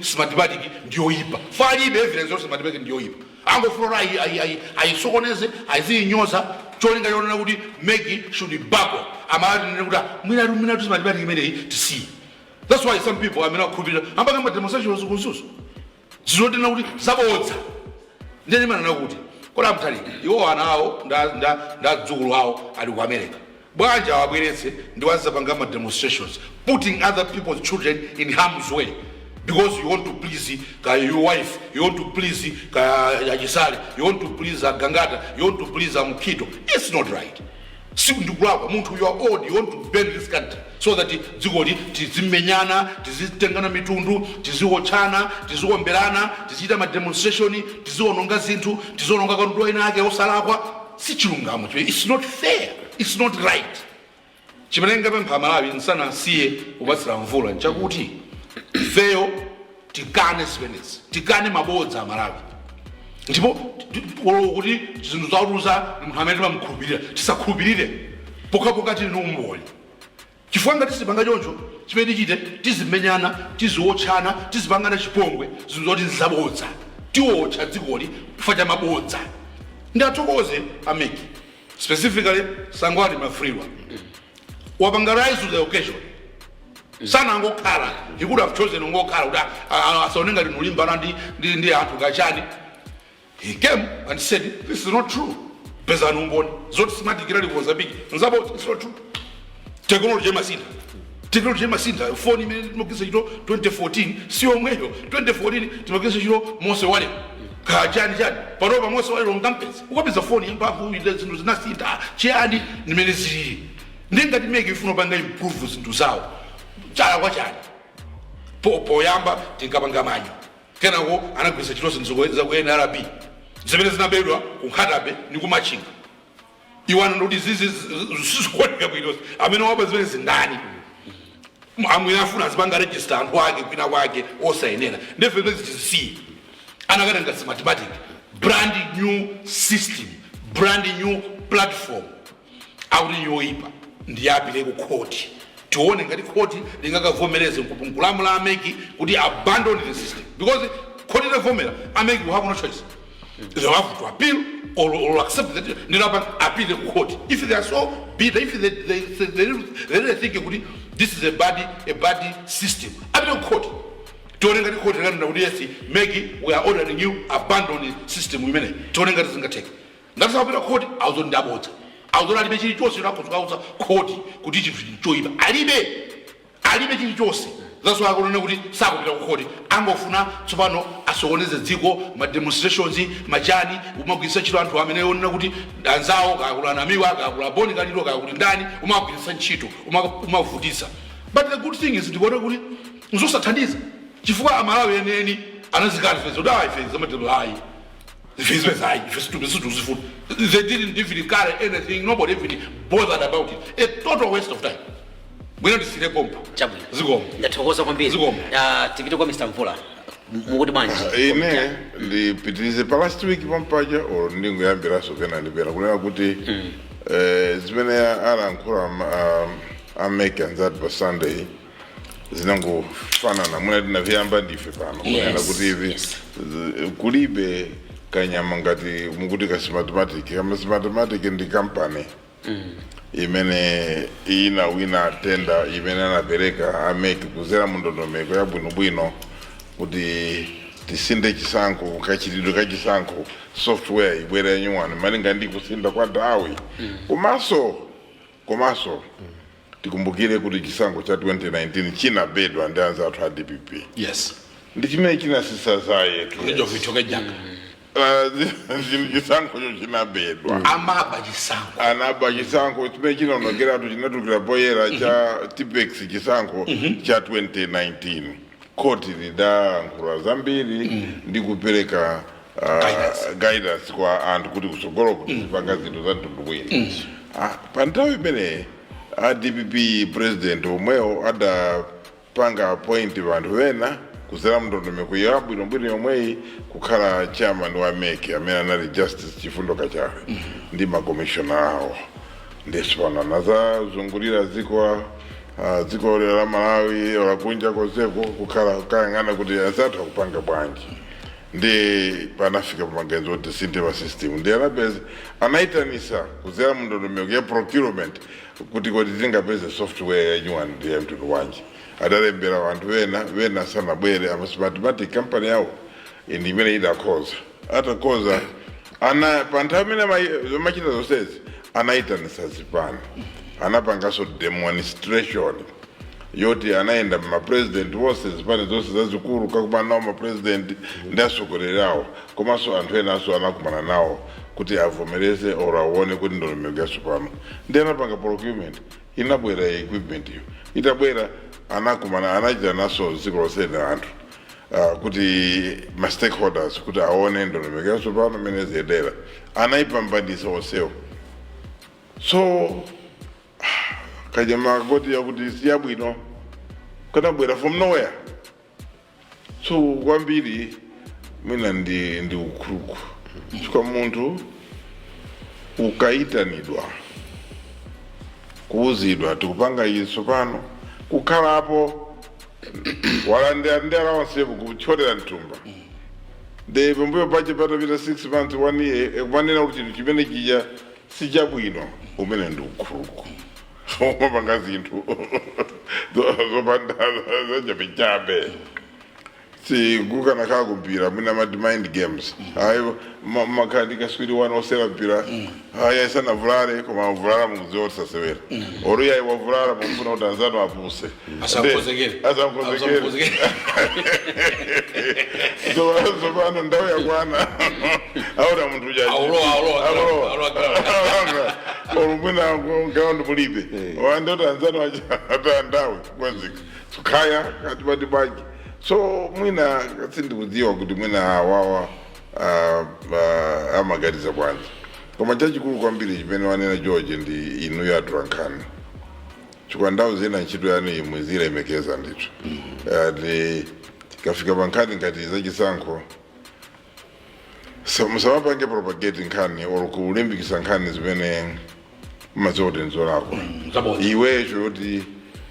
Smartmatic ndiyoyipa. Palibe evidence yoti Smartmatic ndiyoyipa. Angofuna kuti ayisokoneze, aziyinyoza, cholinga chonena kuti MEC should buckle. Amati nene kuti mwinatu Smartmatic imeneyi tisiye. That's why some people amene akhulupirira ambanga ma demonstrations kunsusu zizotena kuti zabodza. Ndiye manena kuti kodi amuthalika iwo ana awo nda dzukulu awo ali ku America, bwanji awabweretse ndi wazapanga ma demonstrations, putting other people's children in harm's way because you want to please ka your wife, you want to please ka Yachisale, you want to please Agangata, you want to please Amkhito? It's not right. Si ndikulakwa munthu, you are old, you want to burn this country so that dzikoli tizimenyana, tizitengana mitundu, tiziwotchana, tiziwomberana, tizichita ma demonstration, tiziononga zinthu, tiziononga katundu ena ake osalakwa. Si chilungamo chimene, it's not fair, it's not right. Chimene ngapempha Malawi nsanasiye kupatsira mvula nchakuti ifeyo tikane zimenezi, tikane mabodza Amalawi. Ndipo kuti zinthu zautuza munthu amene timamukhulupirira, tisakhulupirire pokhapokha tili umboni, chifukwa ngati sitipanga choncho, chimene tichite, tizimenyana, tiziwotchana, tizipangana chipongwe, zinthu zoti nzabodza. Tiwotcha dzikoli chifukwa cha mabodza. Ndathokoze a MEC, specifically Sangwani Mwafulirwa, wapanga rise to the occasion. Sanangokhala. He could have chosen ngokhala kuti asaone ngati nulimbana ndi anthu kachani. He came and said, "This is not true. Pezani umboni zoti Smartmatic ili ku Mozambique nzabodza. It's not true." Technology imasintha, technology imasintha. Foni imene timagwiritsa ntchito 2014 si yomweyo. 2014 timagwiritsa ntchito Mose walero ka chani chani. Panopa Mose walero ngampeza ukapeza foni yamphamvu. Ile zinthu zinasintha chiyani nimene zilili. Ndingati MEC ifuna upanga improve zinthu zawo, chala kwa chani? Poyamba tinkapanga manual, kenako anagwiritsa ntchito zinthu za ku NRB zimene zinabedwa ku Nkhata Bay ndi kumachinga. Iwana ndikuti zizi sizikuoneka bwino. Amene waba zimene zindani? Amwe afuna azipanga register anthu ake kwina kwake osayenera. Ndefe zimene tizisiye. Anakatenga Smartmatic, brand new system, brand new platform, akuti yoyipa. Ndiyapite ku khoti, tione ngati khoti lingakavomereze nkulamula a MEC kuti abandon the system, because khoti litavomera, a MEC will have no choice. They have to appeal or accept that. Ndinapa appeal ku court if they are so bitter, if they really think kuti this is a bad system. Apite ku court, tione ngati court likanena kuti, "Yes, MEC, we are ordering you abandon system imene." Tione ngati zingatheke. Ngati sakupita court, awuzoti ndi abodza, awuzoti alibe chilichonse chakuzikauza court kuti chinthu choyipa. Alibe, alibe chilichonse. That's why akunena kuti sakupita ku court. Angofuna tsopano asokoneze dziko, ma demonstrations machani, umagwiritsa ntchito anthu amene onena kuti anzawo, kakula Namiwa, kakula Boni Kaliro, kakuli ndani, umagwiritsa ntchito, umavutisa. But the good thing is ndikuona kuti nzosathandiza, chifukwa Amalawi eneni anazikana ife zoti ayi, ife zamatelo ayi, ife zimene ayi, ife situzifuna. They didn't even carry anything. Nobody even bothered about it. A total waste of time. Bwino tisire pompo. Chabwino. Zikomo. Ndathokoza kwambiri. Zikomo. Tipite kwa Mr Mvula. Mukuti bwanji? Ine ndipitirize pa last week pampaja or ndingoyambiraso kena ndipera kunena kuti zimene alankhula a MEC anzati pa Sunday zinangofanana mwina tinaviyamba ndife pano kunena kuti ivi kulibe kanyama ngati mukuti ka Smartmatic. Kama Smartmatic ndi kampani imene inawina tender imene anapereka a MEC kuzera mu ndondomeko yabwinobwino kuti tisinde chisankho, kachitidwe ka chisankho, software ibwere yanyuwani malinga ndi kusinda kwa nthawi. Komanso tikumbukire kuti chisankho cha 2019 chinabedwa ndi anzathu a DPP. Ndi chimene chinasisa zayetu. Ndijo kejaka. Chisankhocho chinabedwa. Amaba chisankho. Anaba chisankho chimene chinaonekeratu, chinatulukira poyera cha Tipp-Ex, chisankho cha 2019. Khoti lidalankhula zambiri ndi kupereka Guidance. Guidance kwa anthu kuti kutsogolo kuti zipanga zinthu za mtundu wina. Pa nthawi imeneyi a DPP president omwewo adapanga appoint anthu ena kuzera mndondomeko yabwinobwino yomweyi kukhala chairman wa MEC, amene anali Justice Chifundo Kachale, ndi makomishona awo. Ndiso pano anazazungulira dziko. Dziko la Malawi lakunja konseko kukhala kukayang'ana kuti azatha kupanga bwanji. Ndi panafika pamaganizo kuti tisinthe pa system. Ndi anapeza, anaitanisa kuzera mu ndondomeko ya procurement kuti kodi tingapeze software ya new one ndi ya mtundu wanji. Adalembera anthu ena, wena sanabwere. Ama Smartmatic company yawo ndi imene idakhoza. Atakhoza, ana pa nthawi imene amachita zonsezi, anaitanisa zipani, anapanganso demonstration yoti anayenda mapresident wonse, zipani zonse zazikulu, kakumana nawo mapresident ndi atsogoleri awo, komanso anthu enanso anakumana nawo kuti avomereze or aone kuti ndondomeko yatsopano. Ndi anapanga procurement, inabwera equipment iyo. Itabwera, anakumana, anachita naso dziko lonse na anthu kuti ma stakeholders kuti aone ndondomeko yatsopano imene ziyendera. Anayipambanisa onsewo. So kanyama koti yakuti siyabwino kanabwera from nowhere. So kwambiri mwina ndi ukhuluku, chifukwa munthu ukaitanidwa, kuuzidwa tikupanga izo pano, kukhalapo walandira ndi allowance, kuthyolera mthumba, ndi pambuyo pache patapita 6 months, 1 year, ekumanena kuti chinthu chimene chija sichabwino, umene ndi ukhuluku. Umapanga zinthu zopanda zachabechabe. Sikukanakhala kumpira, mwina amati mind games. Hayi, makhala ndi kaswiri wanu osera mpira, hayi, asanavulale, koma avulala, mukudziwa kuti sasewera, oro yayi wavulala, mukufuna kuti anzanu apuse. Asamkonzekere. Asamkonzekere. Asamkonzekere. Tsopano ndawo yakwana, aona munthu uja. Aulowa, aulowa, Aulowa. aulowa ground. Olo mwina ground mulibe, wandoti anzanu ata ndawe kwenzika khaya katibati bwanji. So mwina sindikudziwa kuti mwina awawa amaganiza bwanji, koma chachikulu kwambiri chimene wanena George ndi inuyo atolankhani, chifukwa ndawo zina ntchito yanu imwe zilemekeza ndithu. Ndi tikafika pa nkhani ngati zachisankho, so musamapange propagate nkhani or kulimbikisa nkhani zimene mumadziwa kuti nzolakwa. Zabodza. Iwecho kuti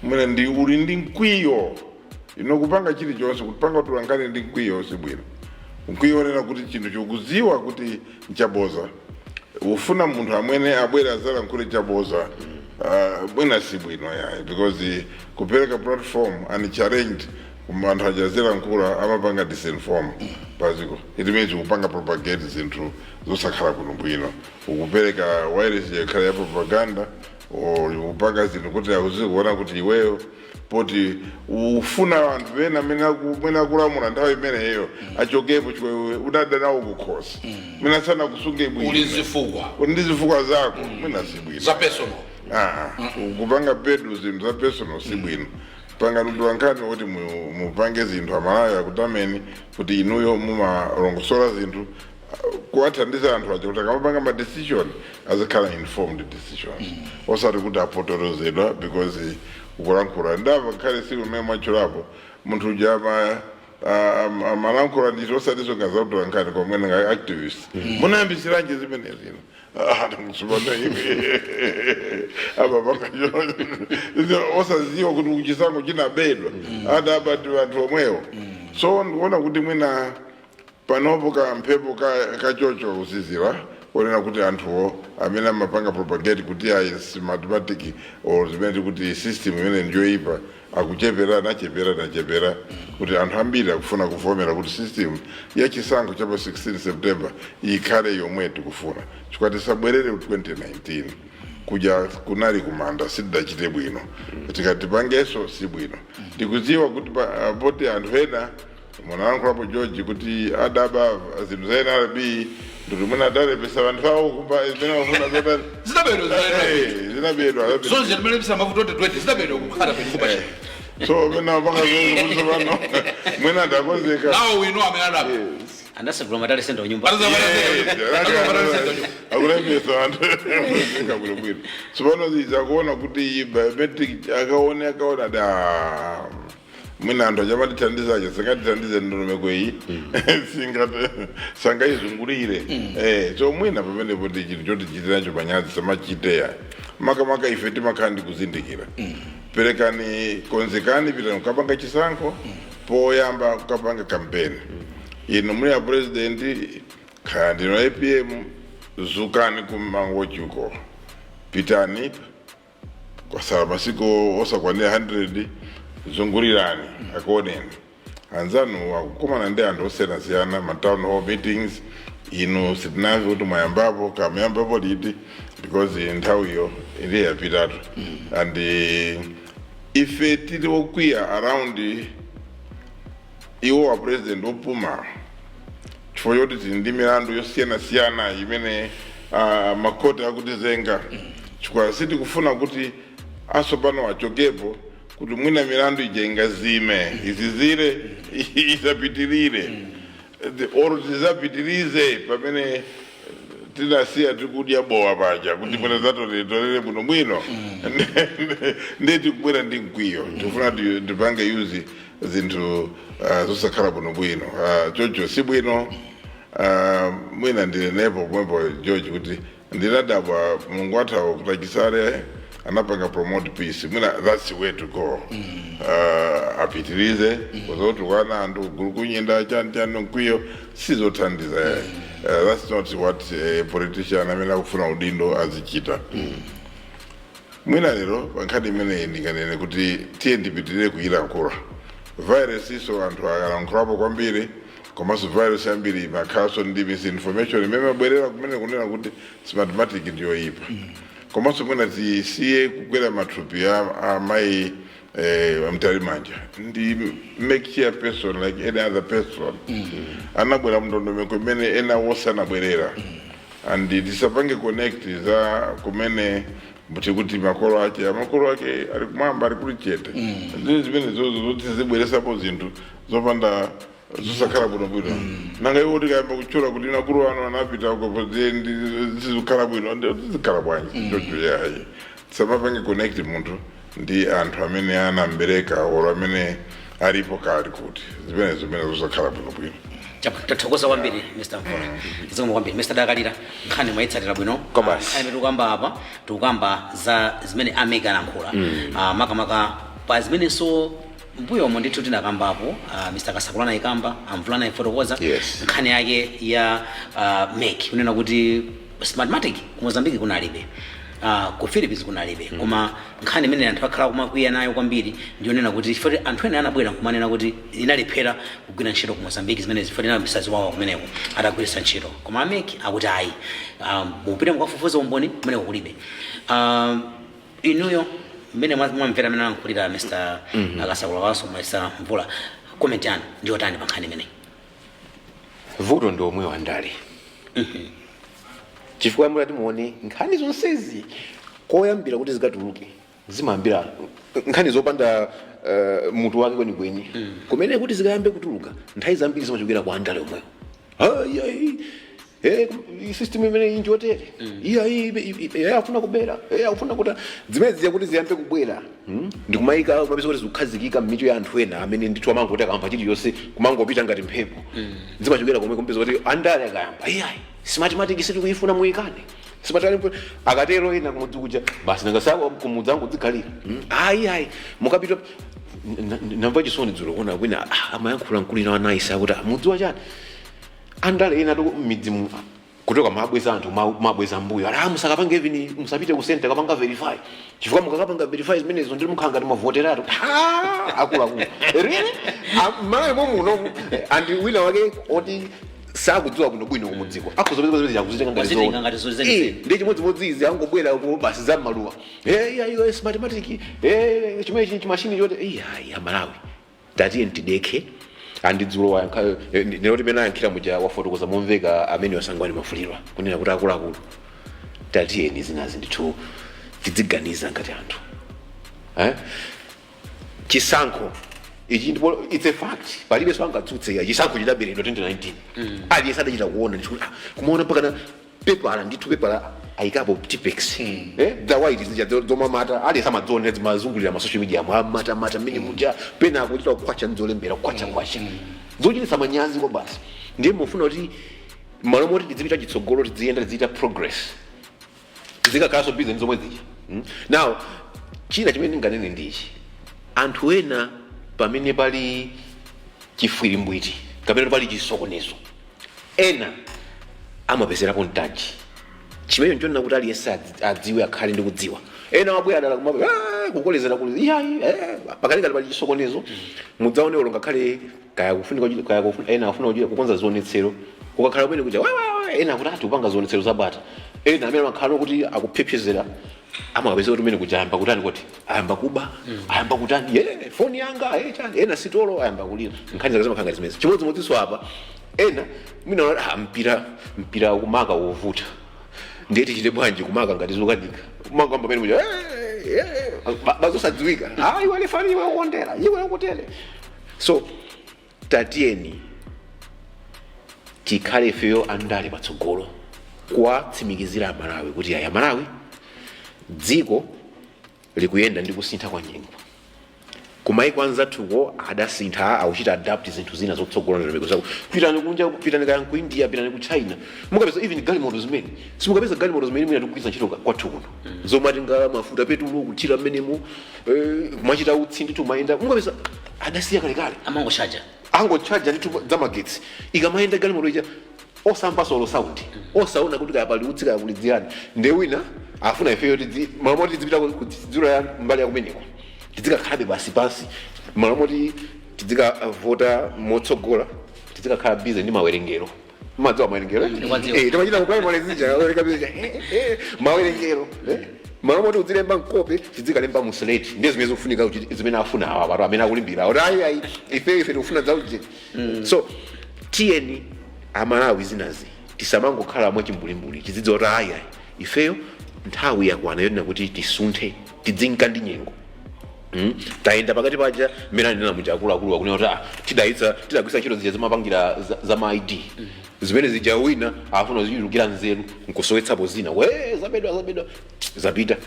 mwina ndi uli ndi mkwiyo ino kupanga chilichonse, kupanga kuti nkhani ndi mkwiyo sibwino. Mkwiyo onena kuti chinthu chokudziwa kuti nchaboza, ufuna munthu amwene abwere azalankhule chaboza, mwina sibwino yayi, because kupereka platform unchallenged kuma anthu ajazilankhula, amapanga disinform paziko. It means kupanga propagate zinthu zosakhala bwino bwino, ukupereka wireless yakhala ya propaganda or kupanga zinthu kuti akuzikuona kuti iweyo poti ufuna anthu ena amene mwene akulamula nthawi imeneyo achokepo, chifukwa iwe udada nawo kukhosi, mwina sana kusunge bwino. Uli zifukwa. Uli ndi zifukwa zako, mwina sibwino. Za personal. Ah, kupanga pedu zinthu za personal sibwino. Panga nkhani kuti mupange zinthu, Amalawi akutameni kuti inuyo mumalongosola zinthu, kuwathandiza anthu aja kuti akamapanga ma decision azikhala informed decisions, osati kuti apotorozedwa because ukulankhula. Ndamva ngakhale siku limene mwatchulapo munthu uja amalankhula ndithu, osati ngazakutola nkhani komwene nga activist, munayambisiranji zimenezi ino? Tsopano iwe apa panga osaziwa kuti kuchisankho chinabedwa, adaba ndi anthu omwewo. So ndikuona kuti mwina panopo kamphepo kachocho kuzizira, onena kuti anthuwo amene amapanga propagate kuti ayi Smartmatic or zimene tikuti system imene ndiyoipa akuchepera, nachepera, nachepera, kuti anthu ambiri akufuna kuvomera kuti system ya chisankho cha pa 16 September ikhale yomwe tikufuna, chifukwa tisabwerere ku 2019 kuja kunali kumanda, sitidachite bwino. Tikatipangenso si bwino. Ndikudziwa kuti poti anthu ena munalankhulapo George kuti adaba zinthu za NRB, ndikuti mwina adalepesa anthu awo kumba zimene wafuna zotani. Zidabedwa. Zinabedwa. Zonse zimene mavuto 2020 zidabedwa kukhala peni kupa. So mwina wapanga zonse kuti tsopano mwina adakonzeka. Nawo wino amene adaba. Anasegula matali senda kunyumba. Akulembesa anthu bwinobwino. Tsopano zizakuona kuti biometric akaone, akaona da mwina anthu achamatithandizacho singatithandize, ndondomeko iyi sangayizungulire. So mwina pamenepo ndi chinthu choti chitiracho manyazi, samachiteya makamaka ife timakhala ndi kuzindikira. Perekani, konzekani, pitani kukapanga chisankho. Poyamba kukapanga kampeni, inu muli a president, kaya ndino APM, zukani kumangochi uko, pitani, kwasala masiku osakwanira 100, zungulirani, akuoneni anzanu akukumana ndi anthu osiyanasiyana, ma town hall meetings. Inu sitinamve kuti mwayambapo, kamuyambapo liti? Because nthawiyo ndiye yapitatu. And ife tili okwiya around iwo wa president opuma, chifukwa choti tili ndi milandu yosiyanasiyana imene makhoti akutizenga, chifukwa sitikufuna kuti asopano achokepo kuti mwina milandu ija ingazime, izizire, isapitirire oro tizapitirize pamene tinasiya tikudya bowa paja, kuti mwina zatolere bwino bwino. Ndiye tikubwera ndi mkwiyo, tikufuna tipange use zinthu zosakhala bwino bwino. Chocho si bwino. Mwina ndinenepo pomwepo, George, kuti ndinadabwa Mulungu athawo kuti achisale anapanga promote peace. Mwina that's the way to go. Apitirize kuzotukwana anthu, gulu kunyenda, chani chani, mkwiyo sizothandiza. That's not what a politician amene akufuna udindo azichita. Mwina lero pa nkhani imeneyi ndinganene kuti tiye ndipitirire kuyilankhula virus iso. Anthu akalankhulapo kwambiri, komanso virus yambiri imakhalanso ndi misinformation imene imabwerera kumene kunena kuti Smartmatic ndiyoyipa. Komanso mwina tisiye kukwera mathupi a amayi Mtalimanja. Ndi MEC chairperson like any other person. Anabwera mndondomeko imene ena wonse anabwerera, and tisapange connect za kumene tikuti makolo ake, amakolo ake ali kumwamba, ali kuli chete. Ndi zimene zozo zoti zibweresapo zinthu zopanda, zosakhala bwinobwino. Nanga iwo tikayamba kutchula kuti nakulu anu anapita uko, zizikhala bwino, zizikhala bwanji chocho? Yayi, tisamapange connect munthu ndi anthu amene anambereka olo amene alipo kali, kuti zimene zimene zosakhala bwinobwino. Tathokoza kwambiri, Mr Mvula, zikomo kwambiri. Mr Dakalira, nkhani mwayitsatira bwino? Kobasi. Nkhani imene tikukamba apa, tikukamba za zimene a MEC alankhula, makamaka pa zimenenso mbuyomo ndithu tinakambapo, Mr Kasakula anayikamba, amvula anayifotokoza. Nkhani yake ya MEC kunena kuti Smartmatic ku Mozambique kunalibe, ku Philippines kunalibe. Koma nkhani imene anthu akhala kumakwiya nayo kwambiri ndiyonena kuti chifukwa anthu ena anabwera nkumanena kuti inalephera kugwira ntchito ku Mozambique, zimene zifukwa inayambisa ziwawa kumeneko atagwiritsa ntchito. Koma a MEC akuti ayi, mupite mukafufuze umboni, kumeneko kulibe. Inuyo mmene mwamvera amene alankhulira Mr Akasakula waso Mr Mvula, comment yanu ndiyotani pa nkhani imeneyi? Vuto ndi omwe wandale, chifukwa mutati muone nkhani zonsezi koyambira kuti zikatuluke, zimayambira nkhani zopanda mutu wake kwenikweni. Kumene kuti zikayambe kutuluka, nthawi zambiri zimachokera kwa andale omwewo. Ayi, ayi, system imene iyi njotere, iya afuna kubera, afuna kuti zimene ziya kuti ziyambe kubwera, Ndikumayika kumapeza kuti zikukhazikika m'mitu ya anthu ena amene ndithu amangoti akamva chiliyonse kumangopita ngati mphepo. Zimachokera komwe, kumpeza kuti andale akayamba, iyayi, Smartmatic sitikuifuna, muyikane Smartmatic. Akatero ena kumudzi kuja basi, nanga sako kumudzi angodzikhalira. Ayi, ayi, mukapita namva chisoni dzulo kuona kwina amayankhula mkulina wa naisi akuti, "Ah, mudzi wa chani?" Andale ena tu m'midzi kutoka mabweza anthu, mabweza mbuyo, ala musakapange even, musapite ku center kapanga verify, chifukwa mukakapanga verify zimenezo ndiri mukhala ngati mwavoteratu. Akuluakulu, really? Malawi muno, and wina wake oti sakudziwa bwinobwino kumudziko akuzopeza zimene akuzitenga ngati Wazitenga zoona. ngati zenizeni. Ndi chimodzimodzi izi, angobwera ku basi za maluwa, iya iyo Smartmatic, chimene chimashini chote. Iya, iya, Malawi, tatiye ntidekhe. Andidzulo wayankha ndinoti mene ayankhira muja, wafotokoza momveka amene wasangwani mafulirwa kunena kuti akuluakulu, tatiyeni zinazi ndithu tidziganiza ngati anthu, eh? Chisankho ichi ndipo it's a fact, palibe so angatsutse ya chisankho chidaberedwa 2019. Aliyense adachita kuona ndithu, kumaona mpaka na pepala ndithu, pepala ayikapo Tipp-Ex, the white zija zomamata, aliyense amadziona zimazungulira ma social media amatamata mmene muja, pena akuchita kukhwacha nzolembera, kukhwacha khwacha, zochititsa manyazi kwa basi. Ndiye mufuna kuti malo moti tizipita chitsogolo, tiziyenda, tiziita progress, tizikakhalanso busy ndi zomwe zija. Now China chimene ndinganene ndichi: anthu ena pamene pali chifwirimbwiti kapena pali chisokonezo, ena amapezerapo mtaji. Chimene nchonena kuti aliyense adziwe, akhale ndi kudziwa. Ena wabwera dala kumabe kukolezera kuli iyayi pakatikati pali chisokonezo. Mudzaone ulo ngakhale kaya kufunika kaya ena afuna kukonza zionetsero, kukakhala kumene kuja wa, ena akuti ati kupanga zionetsero zabata. Ena amene amakhala kuti akupyepyezera amakapeza kuti umene kuja ayamba kutani, kuti ayamba kuba, ayamba kutani, ye foni yanga, chani, ena sitolo ayamba kulira. Nkhani zake zimakhala ngati zimenezi. Chimodzimodzinso apa, ena mwina mpira mpira kumaka wovuta, ndiye tichite bwanji kumaka ngati zokanika kumangamba pamene kuja bazosadziwika, iwe referee, iwe ukondera, iwe ukutere. So tatiyeni tikhale ifeyo andale patsogolo kuwatsimikizira Amalawi kuti aya Malawi, dziko likuyenda ndi kusintha kwa nyengo. Kumaiko anzathuko adasintha, akuchita adapt zinthu zina zotsogola ndondomeko zako. Pitani kunja, pitani kaya ku India, pitani ku China, mukapeza even galimoto zimene simukapeza galimoto zimene mwina tikugwiritsa ntchito kwathu kuno, zomatenga mafuta petulo kuthira mmenemo, kumachita utsi ndithu mayenda, mukapeza adasiya kalekale. Amangoshaja. Angotchaja ndithu zamagetsi. Ikamayenda galimoto ija osamva solo sound, osaona kuti kaya pali utsi, kaya kuli dziyani. Nde wina afuna ifeyo malo moti tidzipita ku dziro ya mbali ya kumeneko, tizikakhalabe basi pansi. Malo moti tizikavota motsogola, tizikakhala busy ndi mawerengero. Madziwa mawerengero, eh? Ndikwadziwa. Timachita ku primary zija, werenga zija, mawerengero, eh? Malo moti uzilemba mkope, tizikalemba mu slate. Ndiye zimene zikufunika zimene afuna awa pano amene akulimbira kuti ayi ayi, ife tikufuna zauje. So tiyeni Amalawi, zinazi tisamangokhala mwachimbulimbuli, tizidziwa kuti ayi ayi, ifeyo nthawi yakwana yonena kuti tisunthe, tidzinka ndi nyengo. Tayenda pakati paja mmene anena muja akuluakulu akunena kuti tidayitsa, tidagwisa ntchito zija zimapangira za ma ID zimene zija. Wina afuna zichulukira nzeru nkusowetsapo zina, we zabedwa, zabedwa, zapita.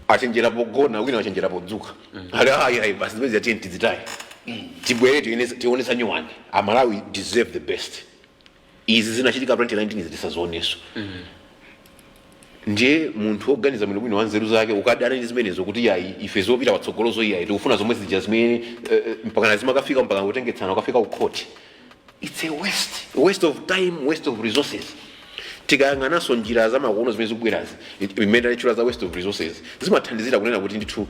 Achenjera pogona, wina achenjera podzuka. Ali ayi ayi, basi zimene zija tiyeni tizitaye, tibwere tionesa nyuwani. Amalawi deserve the best. Izi zinachitika 2019 izi tisazionenso. Ndiye munthu woganiza bwinobwino wa nzeru zake ukadana ndi zimenezo kuti yayi, ife zopita patsogolozo iyayi, tikufuna zomwe zija zimene mpakana zimakafika mpaka kutengetsana, ukafika ku court. It's a waste of time, waste of resources. Tikayang'ananso njira zamakono zimene zikubwerazi, imene tachula za waste of resources, zimathandizira kunena kuti ndithu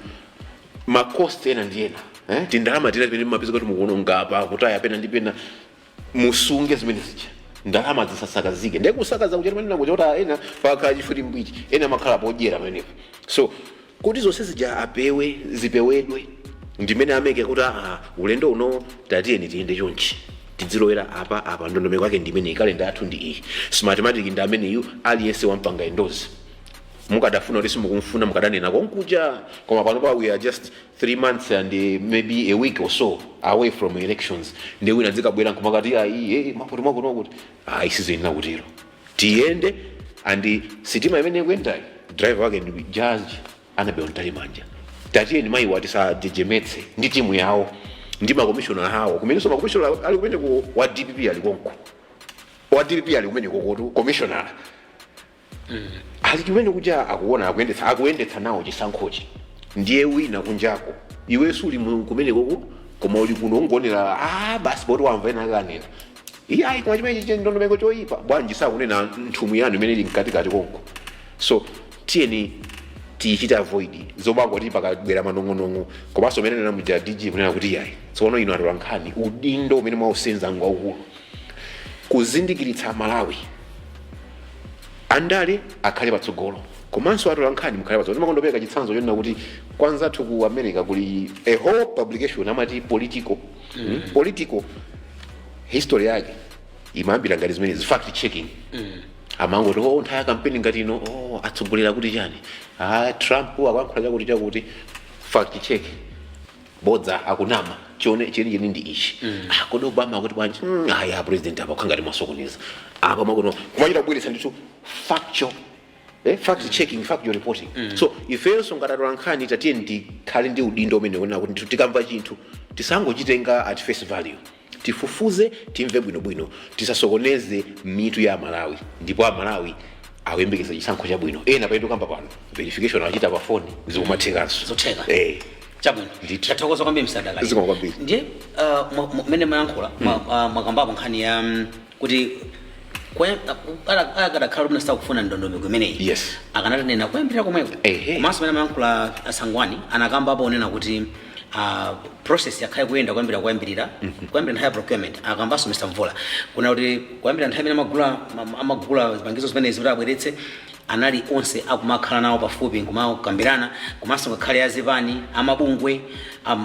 ma cost ena ndi ena, tindalama tina timene mumapeza kuti mukuononga apa, kutaya pena ndi pena, musunge zimene zija, ndalama zisasakazike. Ndiye kusakaza kuja timanena kuja kuti ena pakhala chifwirimbwiti, ena amakhala podyera pamenepo. So kuti zonse zija apewe, zipewedwe, ndimene a MEC kuti ulendo uno tatiyeni tiyende chonchi, tidzilowera apa apa, ndondomeko yake ndimene, kalenda yathu ndi iyi, Smartmatic ndi ameneyu, aliyense wampanga endorse. Mukadafuna kuti simukumfuna, mukadanena konkuja. Koma pano pa we are just 3 months and maybe a week or so away from elections, ndi wina dzikabwera nkumakati ayi, mwakuti mwakuti mwakuti, ayi, sizoyenera kutero. Tiyende and sitima imene ikuyendayi driver wake ndi Judge Annabel Mtalimanja. Tatiyeni mayiwa tisajejemetse ndi timu yawo ndi makomishona awo kumenenso. Makomishona ali kumeneko, wa DPP ali konko, wa DPP ali kumeneko kotu commissioner ali kumene kuja, akuona, akuyendetsa nawo chisankhochi. Ndiye wina kunjako, iwe suli kumenekoko koma uli kuno ungonera, basi poti wamva ena akanena iye ayi, koma chimene chichi ndondomeko choyipa bwanji sakunena nthumwi yanu imene ili mkatikati konko? So tiyeni tichite avoid zobangoti pakabwera manong'onong'o. Komanso umene nena muja DG kunena kuti yayi, tsono inu atola nkhani, udindo umene mwausenza ngwaukulu kuzindikiritsa Malawi. Andale akhale patsogolo, komanso atola nkhani mukhale patsogolo. Ndimakondopereka chitsanzo chonena kuti kwanzathu ku America kuli a whole publication amati Politico. Politico history yake imayambira ngati zimenezi, fact checking. Amangoti, oh, nthawi ya kampeni ngati ino, oh, atsogolera kuti chani, Trump akuyankhula chakuti chakuti, fact check, bodza, akunama, chione chenicheni ndi ichi. Kodi Obama akuti bwanji? Aya president apa kukhangati mwasokoneza apa mwakuno, kumachita kubweretsa ndithu factual, fact checking, factual reporting. So ifenso ngati atola nkhani tatiye tikhale ndi udindo umene unena kuti ndithu tikamva chinthu tisangochitenga at face value, tifufuze, timve bwinobwino, tisasokoneze mitu ya Amalawi. Ndipo Amalawi Akuyembekeza chisankho chabwino. Ena paito kamba pano verification achita pa foni, zikumathekanso. Zotheka. Eh. Chabwino. Ndithu. Tathokoza kwambiri, msadakali. Zikomo kwambiri. Ndiye mmene mayankhula, mwakambapo nkhani ya kuti akadakhala kuti sakufuna ndondomeko imeneyi, akanatinena kuyambirira komweko. Komanso mmene mayankhula asangwani, anakambapo onena kuti process yakhale kuyenda kuyambira kuyambirira, kuyambira nthawi ya procurement. Akambanso Mr Mvula kuna kuti kuyambira nthawi imene amagula zipangizo zimenezi kuti abweretse, anali onse akumakhala nawo pafupi nkumakambirana, komanso ngakhale azipani, amabungwe,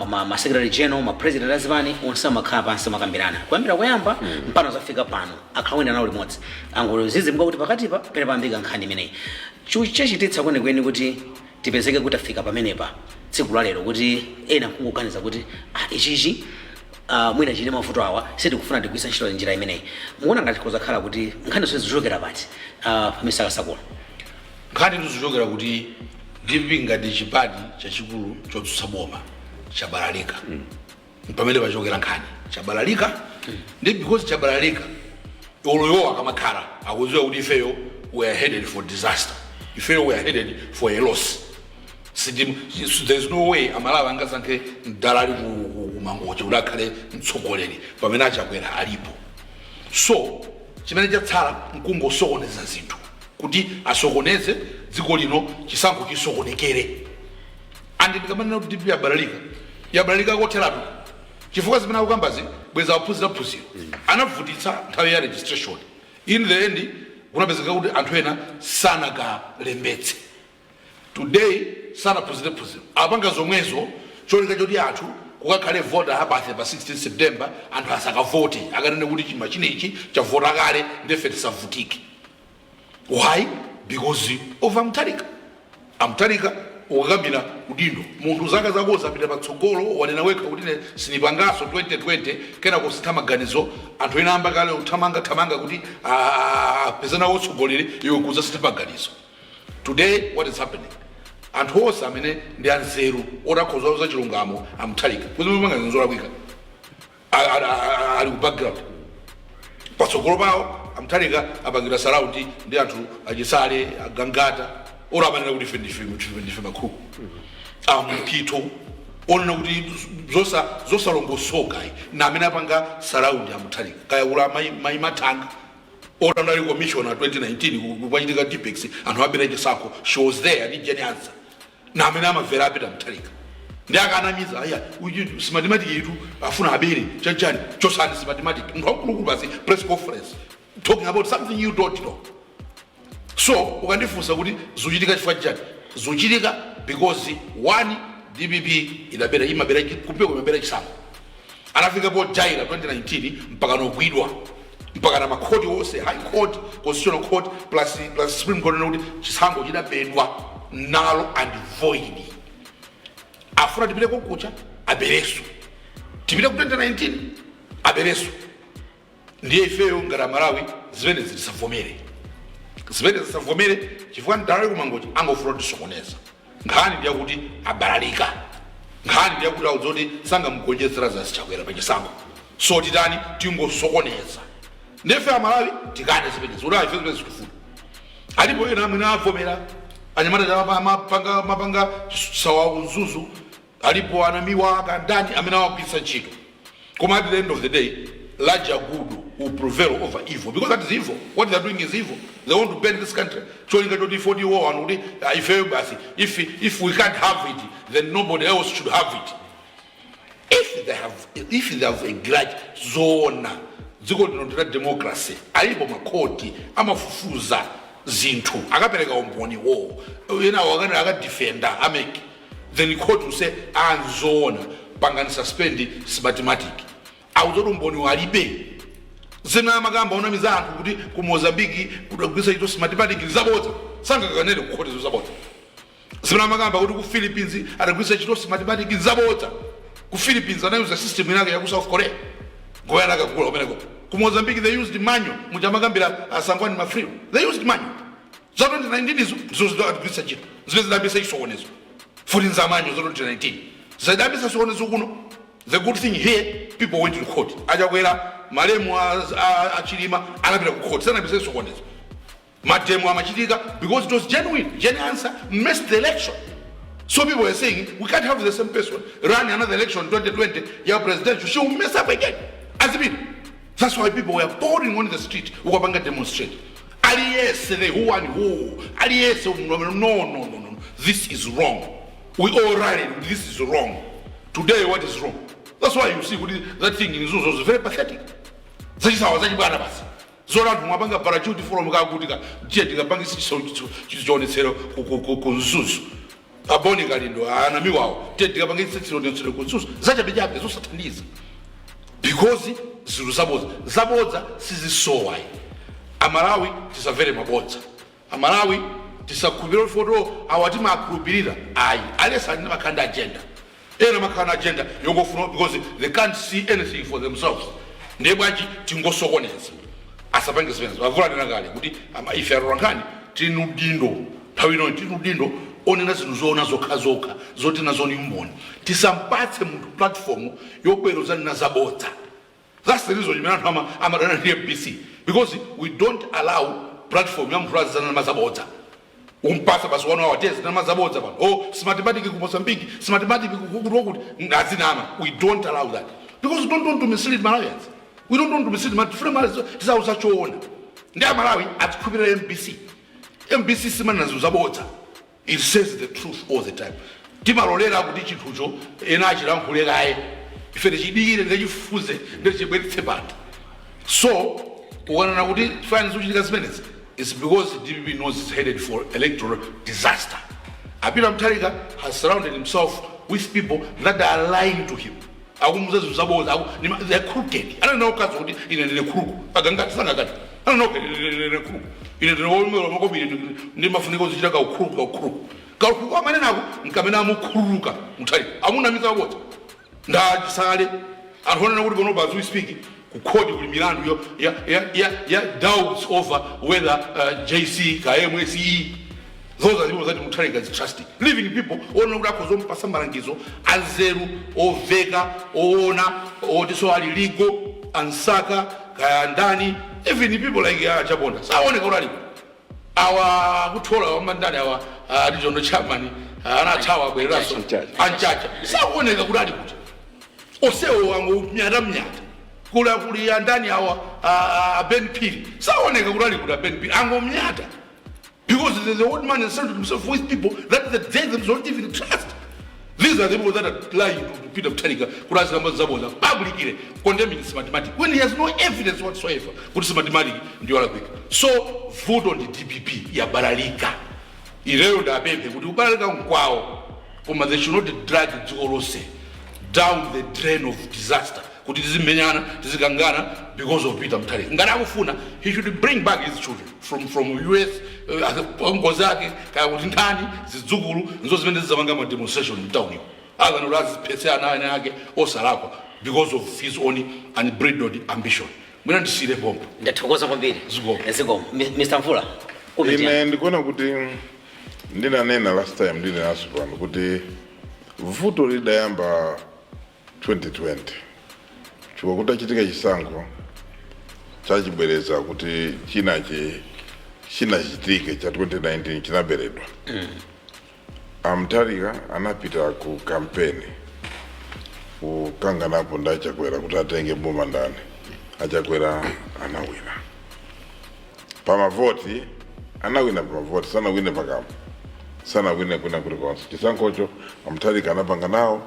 ma secretary general, ma president azipani, onse amakhala pansi amakambirana kuyambira kuyamba mpano zafika pano, akhala kuyenda nawo limodzi. Angozizimuka kuti pakatipa pene pambika nkhani imeneyi chachititsa kwenikweni kuti tipezeke kuti afika pamenepa tsiku la lero, kuti ena nkungoganiza kuti ah, ichichi mwina chili mavuto awa, sitikufuna tigwisa ntchito njira imeneyi. Mukuona ngati kuzakhala kuti nkhani zonse zichokera pati, Mr Kasakula? Nkhani tizichokera kuti DPP ngati chipani chachikulu chotsutsa boma chabalalika. Pamene pachokera nkhani, chabalalika. Ndi because chabalalika, oloyowa akamakhala akudziwa kuti ifeyo we are headed for disaster, ifeyo we are headed for a loss. There's no way Amalawi angasankhe mdalali kumangochi kuti akhale mtsogoleri pamene Achakwera alipo. So chimene chatsala nkungosokoneza zinthu, kuti asokoneze dziko lino, chisankho chisokonekere. And ndikamanena kuti DPP yabalalika, yabalalika kotheratu, chifukwa zimene akukambazi bweza aphunzira phunziro. Anavutitsa nthawi ya registration. In the end kunapezeka kuti anthu ena sanakalembetse. Today sanaphunzire phunziro, apanga zomwezo cholinga choti anthu kukakhale voter apathy pa 16 September, anthu asakavote, akanene kuti chimachine ichi chavota kale, ndefe tisavutike. Why? Because of Amutharika. Amutharika ukakambira udindo munthu zaka zako zapita patsogolo, wanena wekha kuti ine sinipangaso 2020, kena kusintha maganizo. Anthu ena amba kale uthamanga thamanga kuti apezana wotsogoleri, iwe kuzasintha maganizo. Today what is happening, anthu onse amene ndi anzeru otakhoza za chilungamo, Amutharika kuti mapanga zinthu zolakwika, ali ku background patsogolo pawo. Amutharika apangidwa surround ndi anthu achisale, agangata ora amanena kuti ife ndife makhuku, amphito onena kuti zosalongosoka na amene apanga surround Amutharika. Kaya kula mai Mathanga ora anali commissioner 2019 kupachitika Tipp-Ex, anthu abera chisankho, she was there ndi Jane Ansah, na amene amamvera apita Mutharika ndi akanamiza aya uyu Smartmatic itu afuna abere chachani, chosani Smartmatic. Munthu wakulukulu basi, press conference talking about something you don't know. So ukandifunsa kuti zuchitika chifukwa chani, zuchitika because one, DPP idabera, imabera kumpeko, imabera chisankho. Anafika po jaila 2019 mpaka nogwidwa, mpaka na makhoti onse, High Court, Constitutional Court plus Supreme Court, kuti chisankho chidabedwa, null and void. Afuna tipite kokucha abereso, tipite ku 2019 abereso. Ndiye ifeyo ngati Amalawi zimene zitisavomere, zimene zisavomere, chifukwa ndalali kumangochi angofuna kutisokoneza. Nkhani ndiyakuti abalalika. Nkhani ndiyakuti audzoti sangamugonjetsera zasichakwera pachisankho, so titani? Tingosokoneza. Ndife Amalawi tikane zimenezi kuti ife zimene zitifuna. Alipo ena amene avomera, anyamata mapanga mapanga sawa Mzuzu, alipo anamiwa akandani amene awagwiritsa ntchito. Koma at the end of the day, larger good will prevail over evil, because that is evil. What they are doing is evil. They want to burn this country, cholinga choti ifoti iwo anthu kuti ifeyo basi, if we can't have it, then nobody else should have it. If they have a grudge, zoona dziko lino ndila democracy, alipo makhoti amafufuza zinthu, akapereka umboni wo ena wakana akadefenda a MEC, then court will say, "Anzoona, pangani suspend Smartmatic." Auzoti umboni walibe. Zina amakamba onamiza anthu kuti ku Mozambiki kudagwisa ito Smartmatic, zabodza, sangakanene ku khoti, zabodza. Zimene amakamba kuti ku Philippines adagwisa ntchito Smartmatic, zabodza. Ku Philippines anayuza system inake ya ku South Korea, ngoyana akagula kumeneko. Ku Mozambique they used manual, muchamakambira asangwani mafrio, they used manual. Za 2019 izo ndizo zidagwisa ntchito, zimene zidabisa chisokonezo futi nza manual za 2019, zidabisa chisokonezo kuno. The good thing here, people went to court. Achakwera, malemu achilima anapita ku court, sanabisa chisokonezo. Mademo amachitika because it was genuine. Jane Ansah missed the election. So people were saying we can't have the same person run another election 2020 ya presidential. She will mess up again. Azipita. That's why people were pouring on the street ukapanga demonstrate. Aliyense, the who and who, aliyense, no, no, no, no, no, this is wrong. We all rallied, this is wrong. Today what is wrong? That's why you see kuti that thing in Mzuzu was very pathetic. Zachisawa, zachibwana basi, zona anthu mwapanga parachute from kakuti ka tiye tikapangisa chionetsero ku Mzuzu. Aboni Kalindo anamiwawo, tiye tikapangisa chionetsero ku Mzuzu, zachabechabe, zosathandiza, because zinthu zabodza, zabodza sizisowa. Amalawi, tisamvere mabodza. Amalawi, tisakhulupirire foto awa timakhulupirira, ayi. Alesa ali makhala ndi agenda, ena makhala ndi agenda yongofuna because they can't see anything for themselves. Ndiye bwanji tingosokoneza? Asapange zimenezo. Avulanena kale kuti ife atolankhani tili ndi udindo, nthawi inoyi tili ndi udindo onena zinthu zoona zokhazokha, zoti nazo ni umboni. Tisampatse munthu platform yobwera zanena zabodza. That's the reason imene anthu amadana ndi MBC, because we don't allow platform ya munthu azizanena mazabodza. Umpasa basi 1 hour tezi namazabodza pano, oh, Smartmatic ku Mozambique, Smartmatic kuti azinama. We don't allow that because we don't want to mislead Malawians. We don't want to mislead Malawians. Tifune Malawi tisauza choona. Ndi Amalawi atikhulupirira MBC. MBC simanena zinthu zabodza. It says the truth all the time. Timalolera kuti chinthucho ena achilankhule kaye, ife tichidikire, tichifufuze, ndichibweretse pano. So ukanena kuti fine zikuchitika zimenezi is because DPP knows it's headed for electoral disaster. A Peter Mutharika has surrounded himself with people that are lying to him, akumuza zinthu zabodza, they're crooked. Ananena ukazi kuti ine ndine crook, agangati sangakati ananena ine ndine crook, ine ndine wolemera makobiri, ndimafunika kuzichita kaukhuluku, kaukhuluku, kaukhuluku. Amanenako nkamene amukhululuka Mutharika, amunamiza kabodza ndachisale. Anthu onena kuti pano, as we speak, ku khoti kuli milandu ya doubts over whether JC ka MSE. Those are the people that Mutharika is trusting, leaving people onena kuti akhoza kumpasa malangizo anzeru, oveka, oona, oti so ali legal ansaka kaya ndani. Even people like Chaponda saoneka kuti alipo. Awa kuthola wamandani, awa regional chairman, anathawa, abwereraso. Anchacha. Anchacha sakuoneka kuti ali kuti. Osewo wangu mnyata mnyata kula kuli andani awa, Ben Phiri saoneka kuti ali kuti. Ben Phiri angomnyata because the old man has surrounded himself with people that they themselves don't even trust. These are the people that are lying to Peter Mutharika kuti azikamba zabodza publicly, condemning Smartmatic when he has no evidence whatsoever kuti Smartmatic ndiyo alakwika. So vuto ndi DPP yabalalika. Ileyo ndapemphe kuti kubalalika nkwawo, koma they should not drag dziko lonse down the drain of disaster, kuti tizimenyana, tizikangana because of Peter Mutharika. Ngati akufuna, he should bring back his children from US, ngozi ake kaya kuti ndani, zidzukulu nzo zimene zizapanga ma demonstration mtauniko, akanoti aziphetse ana ane ake osalakwa because of his own unbridled ambition. Mwina ndisiyire pompo. Ndathokoza kwambiri. Zikomo. Zikomo. Mr Mvula, comment Ine yanu. ndikuona kuti ndinanena last time, ndinenaso pano kuti vuto lidayamba 2020 chifukwa kutachitika chisankho chachibwereza, kuti chinachi chinachitike cha 2019 chinaberedwa. Amutharika anapita ku kampeni kukanganapo ndi Achakwera kuti atenge boma ndani. Achakwera anawina pamavoti, anawina pamavoti, sanawine pakamwa, sanawine kwina kulikonse. Chisankhocho Amutharika anapanga nawo,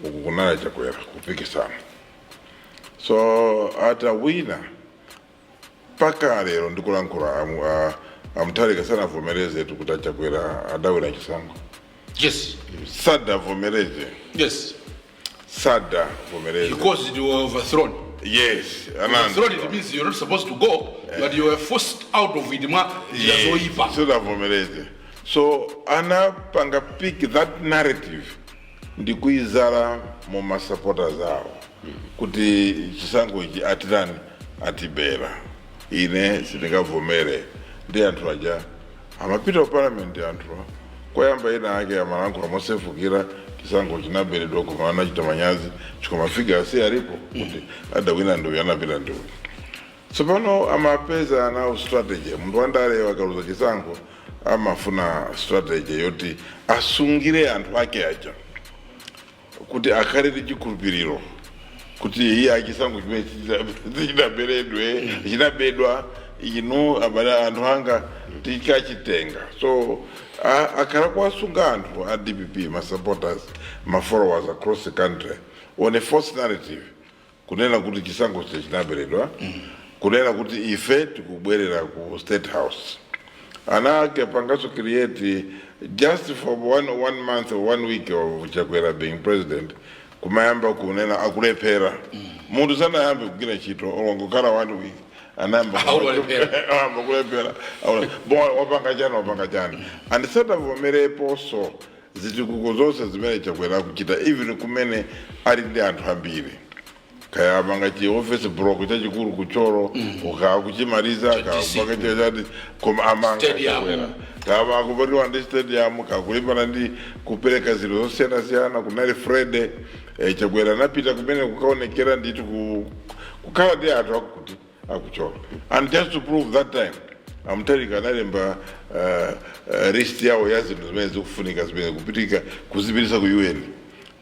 uku kunali Achakwera kupikisana. So atawina, mpaka lero ndikulankhula, Amutharika sanavomerezetu kuti Achakwera adawina chisankho. Sadavomereze. Sadavomereze. Because you were overthrown. Yes. Overthrown, it means you're not supposed to go, but you were forced out of it mwa njira zoyipa. Sadavomereze. So anapanga pick that narrative ndikuizala mu masupporters awo kuti chisankho ichi atirani, atibera, ine sindingavomere. Ndi anthu aja amapita ku parliament, anthu koyamba ina ake amalankhula mosefukira, chisankho chinaberedwa, koma anachita manyazi chikoma figure si alipo kuti adawina ndiuyu, anapita ndiuyu. Tsopano amapeza nawo strategy. Munthu wandale wakaluza chisankho amafuna strategy yoti asungire anthu ake aja kuti akhale ndi chikhulupiriro kuti iye achisankho chimene chinaberedwe, chinabedwa, inu abale anthu anga tikachitenga. So akhala kuwasunga anthu a DPP, ma supporters, ma followers across the country on a false narrative, kunena kuti chisankho chinaberedwa, kunena kuti ife tikubwerera ku State House. Ana ake pangaso create just for one month or one week of Chakwera being president, kumayamba kunena akulephera. Munthu sanayambe kugwira ntchito, olongokhala one week, anayamba Auli walephera. Ayamba kulephera. Bon, wapanga chani, wapanga chani? And sadavomereponso zitukuko zonse zimene Chakwera akuchita, even kumene ali ndi anthu ambiri. Kaya amanga chi office block chachikulu kuchoro, ukakuchimaliza DC. Kapanga chati, koma amanga Stadium. Chakwera kama akupatiwa ndi stadium, kakulimbana ndi kupereka zinthu zosiyanasiyana. Kunali Friday, Chakwera anapita kumene kukaonekera ndithu kukhala ndi anthu akuti akuchoro. And just to prove that time, a Mutharika analemba list yawo ya zinthu zimene zikufunika, zimene kupitika kuzipitisa ku UN,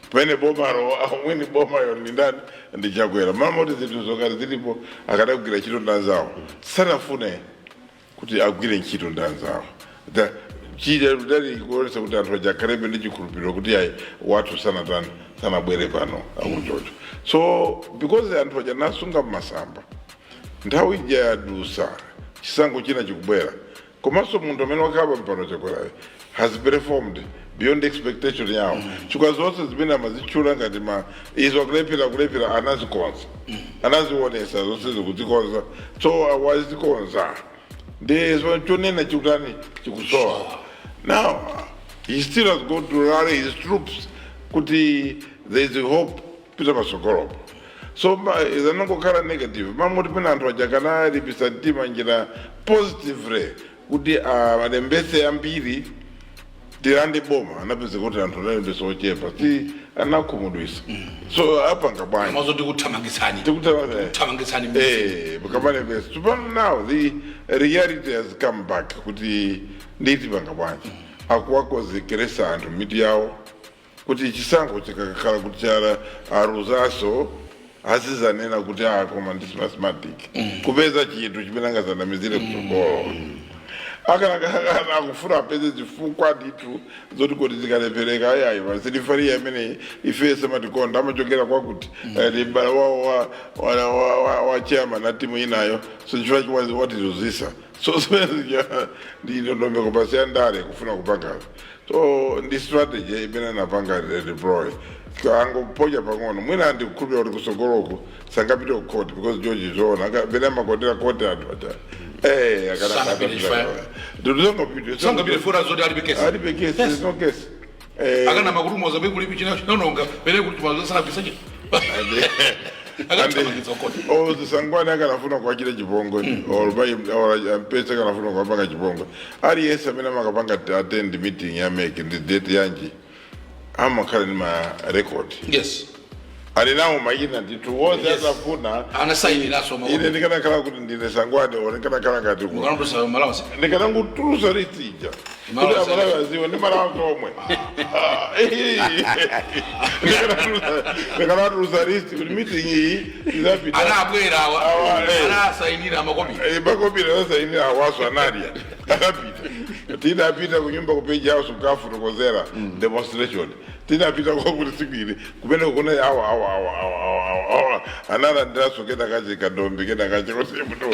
pamene bomalo mwini bomayo ndi ndani? Ndi Chakwera. Mamoti zinthu zokati zilipo akadagwira ntchito ndi anzawo, sanafune kuti agwire ntchito ndi anzawo. Chija dali kuonesa kuti anthu aja akhalebe ndi chikhulupiriro kuti ayi, wathu sanatani, sanabwere pano akuchocho. So because anthu aja nasunga mmasamba, nthawi ija yadusa, chisankho china chikubwera. Komanso munthu amene wakhala mpano, Chakwerayo, has performed beyond expectation yawo, chifukwa zonse zimene amazitchula ngati ma izo akulephera kulephera, anazikonza, anazionesa zonse zikuzikonza. So wazikonza, ndi so chonena chikutani? Chikusowa. Now he still has got to rally his troops kuti there is a hope, pita pasogolopo. So zanangokhala negative. Mamoti pena anthu aja kanalipisa mtima njira positively kuti alembese ambiri, tilande boma, anapeza kuti anthu analembesa ochepa, si anakhumudwisa? So apanga bwanji? Mazo tikuthamangitsani. Tikuthamangitsani. Thamangitsani. Kamalembesa. Tsopano now the reality has come back kuti nditi panga bwanji? Akuwakonzekeresa anthu miti yawo kuti chisankho chikakhala kuti chala aruzaso, azizanena kuti ah, koma ndi Smartmatic, kupeza chinthu chimene angazanamizire kutsogolo. Akanakana akufuna apeze zifukwa ndithu zoti kuti zikalepereka, ayayi, pasilifariya imene ife samatikonda, amachokera kwakuti ndi mbale wawo wa chairman a timu inayo, so chifukwa chimwe watizuzisa. So zimene zija ndi ndondomeko basi ya ndale kufuna kupanga. So ndi strategy imene anapanga deploy, angoponya pang'ono. Mwina ndikukhulupirira kuti kusogoloko sangapite ku court because George zoona pene amakondera court anthu aja Sangapite chifukwa- Sangapite fora zoti alibe kesi. Alibe kesi. There's no case. Akana makuti Mozambique kulipi china chinononga pene kuti mazosanapisa chino akathamangitsa koti. Oh, Sangwani akanafuna kuwachita chipongwe or Mpesa akanafuna kuwapanga chipongwe, aliyense amene amakapanga attend meeting ya MEC ndi date yanji amakhala ndi ma record. Ali nawo mayina ndithu wonse. Atafuna Anasayiniranso. Ine ndikanakhala kuti ndine Sangwani or ndikanakhala ngati mukanatusa malawansi. Ndikanangotulusa list ija kuti Malawi. Amalawi aziwe ndi Malawi omwe. Ndikanatulusa list kuti meeting iyi izapita. Anabwera awa. Awa. Anasayinira amakopi. Makopi anasainira awaso, analia anapita, tinapita kunyumba ku Page House kukafotokozera demonstration, tinapita kwakuti siku ili kumene kuna awa awa awa awa awa awa awa analandiraso kena kache kadombi kena kache kuti mutu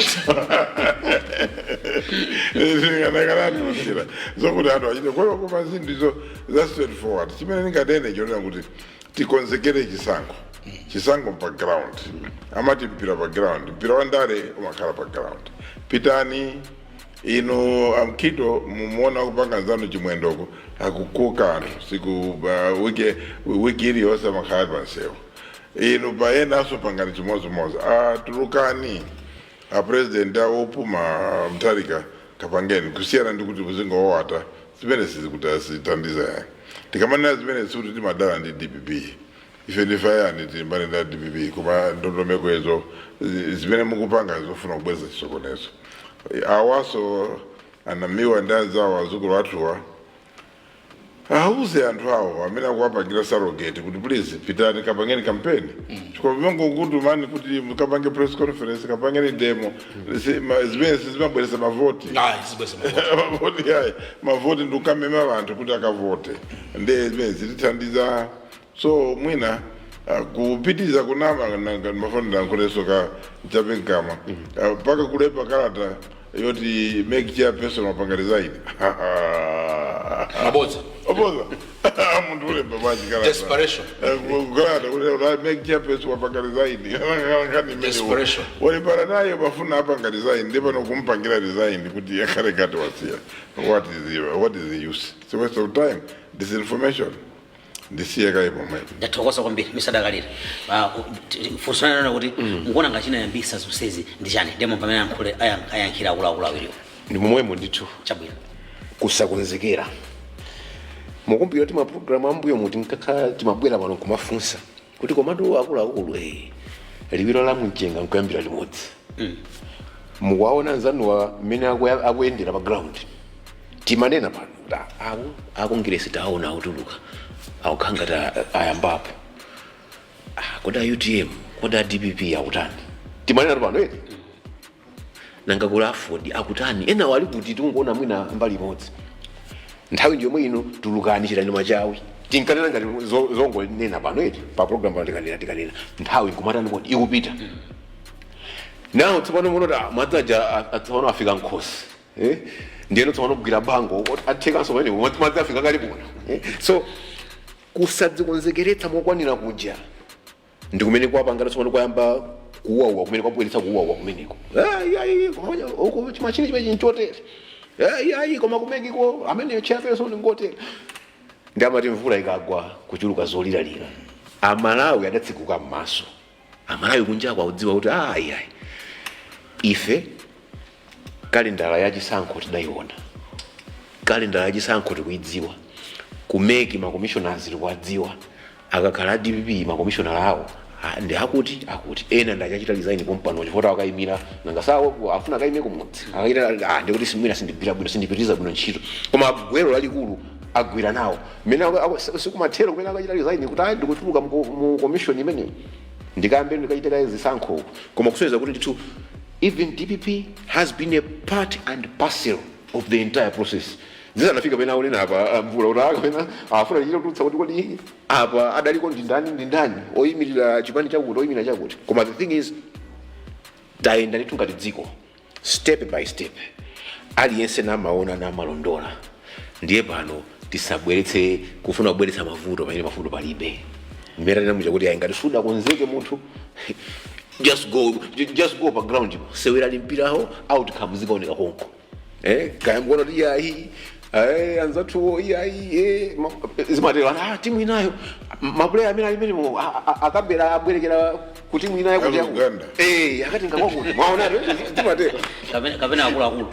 kanatulutsira zokuti anthu achite kwayo. Koma zinthu izo za straightforward, chimene ndinganene chonena kuti tikonzekere chisankho. Chisankho pa ground, amati mpira pa ground, mpira wa ndale umakhala pa ground. Pitani inu amkhito, mumuona kupanga nzanu Chimwendoko akukuka anthu siku wiki iliyonse amakhala pansewu. Inu payenanso pangani chimodzimodzi, atulukani a president awopuma Mutharika, kapangeni kusiyana ndi kuti muzingowata zimene sizikuti azithandiza. Yani tikamanena zimene sikuti timadala ndi DPP. Ife ndifayani tilimbane nda DPP, koma ndondomeko izo zimene mukupanga zofuna kubweza chisokonezo. Awaso anamiwa ndi anzawo, azukulu athuwa, auze anthu awo amene akuwapangira surrogate kuti please pitani kapangeni kampeni, chifukwa mangokutumani kuti mukapange press conference, kapangeni demo, zimene zimabweresa mavoti. Ayi, zibweza mavoti. Mavoti ayi, mavoti ndikamema vanthu kuti akavote, nde zimene zitithandiza. So mwina kupitiriza kunama mafoni ndankhulenso ka chape mkama, mpaka kulemba kalata yoti MEC chairperson wapanga resign. Mabodza. Oboza, munthu ulemba bwanji kalata? Desperation. Kalata kuti MEC chairperson wapanga resign. Nkhani imeneyo. Desperation. Walipana naye, bafuna apanga resign, ndi pano kumpangira resign kuti akhale ngati wasiya. What is the use? It's a waste of time, disinformation. Ndisiye kayi pomwepo. Ndathokoza kwambiri, Mr Dakalira. Funso lanena kuti mukuona ngati chinayambisa zonsezi ndi chani? Ndemo pamene ayankhule ayankhira akuluakulu awiriwo. Ndi momwemo ndithu. Chabwino. Kusakonzekera. Mukumbukira kuti mapulogalamu ambuyo muti nkakhala timabwera pano kumafunsa kuti komatu akuluakulu, liwiro la mumchenga nkuyambira limodzi. Mukuwaona anzanuwa mmene akuyendera pa ground. Timanena pano kuti awo akongiresi taona akutuluka, akukhala ngati ayambapo. Kodi a UTM, kodi a DPP akutani? Timanena pano eti nanga kula AFORD akutani? Ena wali kuti tingoona mwina mbali imodzi. Nthawi ndiyomwe ino, tulukani, chitani machawi. Tinkanena ngati zongonena pano eti pa program pano, tikanena nthawi nkumatani kodi ikupita nawo. Tsopano muno ta madzi aja tsopano afika nkhosi, eh? Ndiyeno tsopano kugwira bango athekanso pamene madzi afika kali kuno, eh? So kusadzikonzekeretsa mokwanira kuja ndi kumene kwapangana tsopano kwayamba kuwawa, kumene kwabweretsa kuwawa kumeneko. Ayi, ayi, koma uku chimachini chimene chinchotere. Ayi, ayi, koma kumekiko amene chairperson ngotere. Ndi amati mvula ikagwa kuchuluka zoliralira. Amalawi adatsekuka m'maso. Amalawi kunjako akudziwa kuti ayi, ayi, ife kalendala yachisankho tidayiona, kalendala yachisankho tikuidziwa, ku MEC ma commissioners tikuwadziwa. Akakhala a DPP ma commissioner awo, ndi akuti ena ndi achachita resign pompano chifukwa akayimira nanga sawo afuna akayime kumudzi, akachita ndikuti simwina sindigwira bwino, sindipitiriza bwino ntchito. Koma gwero lalikulu agwira nawo mmene sikumathero kumene akachita resign kuti ayi, ndikutuluka mu commission imeneyo, ndikambe ndikachita kaye zisankho. Koma kusonyeza kuti ndithu even DPP has been a part and parcel of the entire process zisanafika pena akunena apa mvula kuti kapena afuna chita kutulutsa kuti kodi apa adaliko ndi ndani, ndi ndani oyimirira chipani chakuti, oyimirira chakuti. Koma the thing is, tayenda ndithu ngati dziko step by step, aliyense namaona namalondola. Ndiye pano tisabweretse kufuna kubweretsa mavuto pamene mavuto palibe. Mmene tinamuja kuti ayi, ngati sudakonzeke munthu, just go pa ground, sewera limpiraho, outcome zikaoneka konko. Kaya mkuona kuti iyayi, anzathuwo iyayi, zimatero timu inayo ma player amene ali menemo akabera abwerekera ku timu inayo kuti Ali Uganda. Akati ngakwakuti mwaona zimatero. Kapena akuluakulu.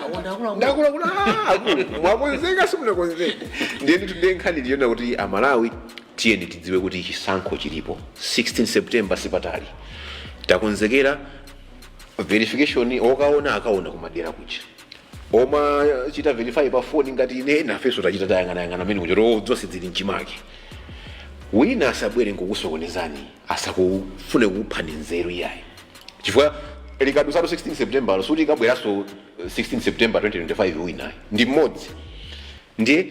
Awonda akuluakulu. Ndakuluakulu akulu, mwakonzeka simunakonzeka? Ndiye ndithu, ndiye nkhani ndiyona kuti Amalawi tiyeni tidziwe kuti chisankho chilipo 16 September, sipatali. Takonzekera verification, okaona akaona kumadera kuja, oma chita verify pa foni ngati ine nafenso tachita, tayang'anayang'ana amene kuja zonse zili mchimake. Wina asabwere nkukusokonezani, asakufune kukuphani nzeru iyayi, chifukwa likadusatu 16 September suti ikabweranso 16 September 2025, wina ndi mmodzi. Ndiye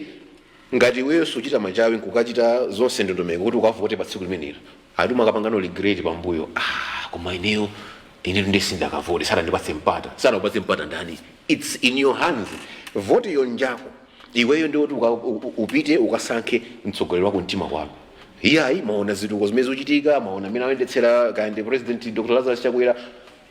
ngati iweyo suchita machawi nkukachita zonse ndondomeko kuti ukavote pa tsiku limenelo, ati umakapangano regret pambuyo, koma ineyo ineyo ndisindakavote, sanandipatse mpata. Sanakupatse mpata ndani? It's in your hands. Vote yo njako iweyo, ndiwoti upite ukasankhe mtsogoleri wako mtima kwako. Iyayi, maona zituko zimene zikuchitika, maona amene ayendetsera kaya ndi President Dr Lazarus Chakwera,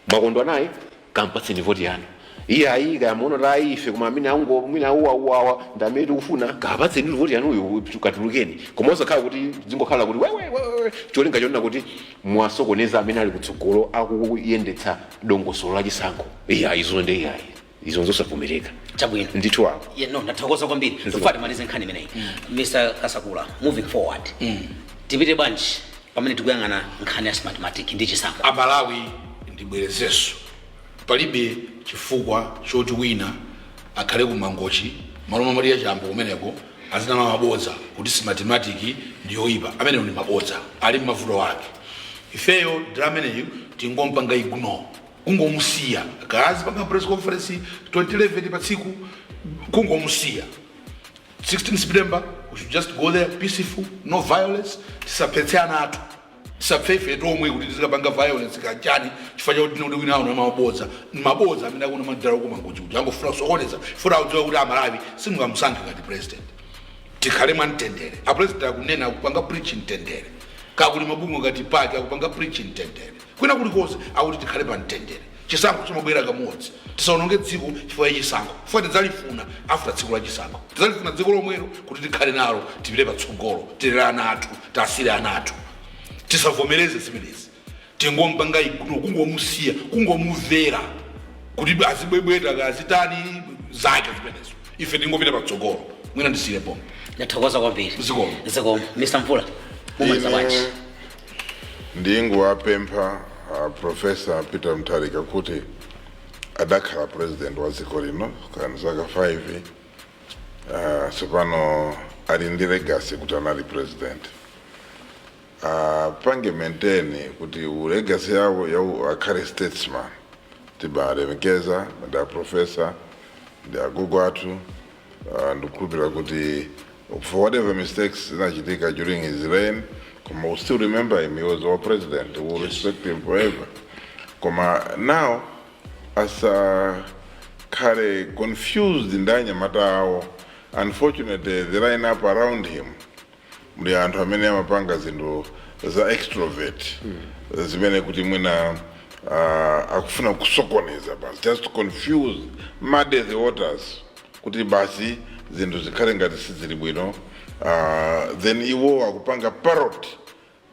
mwakondwa naye, kampatseni voti yanu. Iyayi, kaya muona kuti ayi, ife koma amene aungo mwina auwauwawa ndi amene tikufuna, kapatseni voti yanuyo, katulukeni. Koma osakhala kuti zingokhala kuti wewe wewe, cholinga chonena kuti mwasokoneza amene ali kutsogolo akuyendetsa dongosolo la chisankho. Iyayi, izo ndi iyayi, izo nzosavomereka. Chabwino. Ndithu apo. Yeah, no, ndathokoza kwambiri. Tofuna timalize nkhani imeneyi. Mr Kasakula, moving forward, Tipite bwanji pamene tikuyang'ana nkhani ya Smartmatic ndi chisankho? Amalawi, ndibwerezenso, palibe chifukwa choti wina akhale ku Mangochi, malo mamaliya chambo kumeneko, azinama mabodza kuti Smartmatic ndiyoyipa. Ameneyo ndi mabodza, ali mmavuto ake. Ifeyo dala ameneyu tingompanga ignore, kungomusiya. Kazi panga press conference 2011 pa tsiku, kungomusiya. 16 September, we should just go there peaceful, no violence. Tisaphetse ana athu, tisaphe ife tomwe kuti tizikapanga violence kachani chifukwa chakuti tinoti wina aona mabodza. Mabodza amene akuna madala ku Mangochi kuti angofuna kusokoneza, funa akudziwa kuti Amalawi simungamusankhe ngati president. Tikhale mwamtendere. Apresident akunena, akupanga preach mtendere, kakuli mabungwe ngati paki akupanga preach mtendere, kwina kulikonse akuti tikhale pa mtendere. Chisankho chimabwera kamodzi, tisaononge dziko chifukwa cha chisankho, chifukwa tidzalifuna after tsiku la chisankho, tidzalifuna dziko lomwelo kuti tikhale nalo, tipite patsogolo, tilere ana athu, tasire ana athu. Tisavomereze zimenezi, tingompanga ignore, kungomusiya, kungomumvera kuti azibwebweta kazitani zake zimenezo. Ife tingopita patsogolo. Mwina ndisire pomwe. Ndathokoza kwambiri. Zikomo. Zikomo. Mr Mvula, mumaliza bwanji? Ndinguwapempha Professor Peter Mutharika kuti adakhala president wa dziko lino kani zaka 5. Tsopano ali ndi legacy kuti anali president. Pange maintain kuti legacy yawo yawo akhale statesman. Tibalemekeza ndi a professor, ndi agogo athu. Ndikukhulupirira kuti for whatever mistakes zinachitika during his reign, koma we still remember him. He was our president. We will respect him forever. Koma now asakhale confused ndi anyamata awo. Unfortunately, the line up around him muli anthu amene amapanga zinthu za extrovert zimene kuti mwina akufuna kusokoneza basi, just to confuse, muddy the waters, kuti basi zinthu zikhale ngati sizili bwino. Then iwo akupanga parrot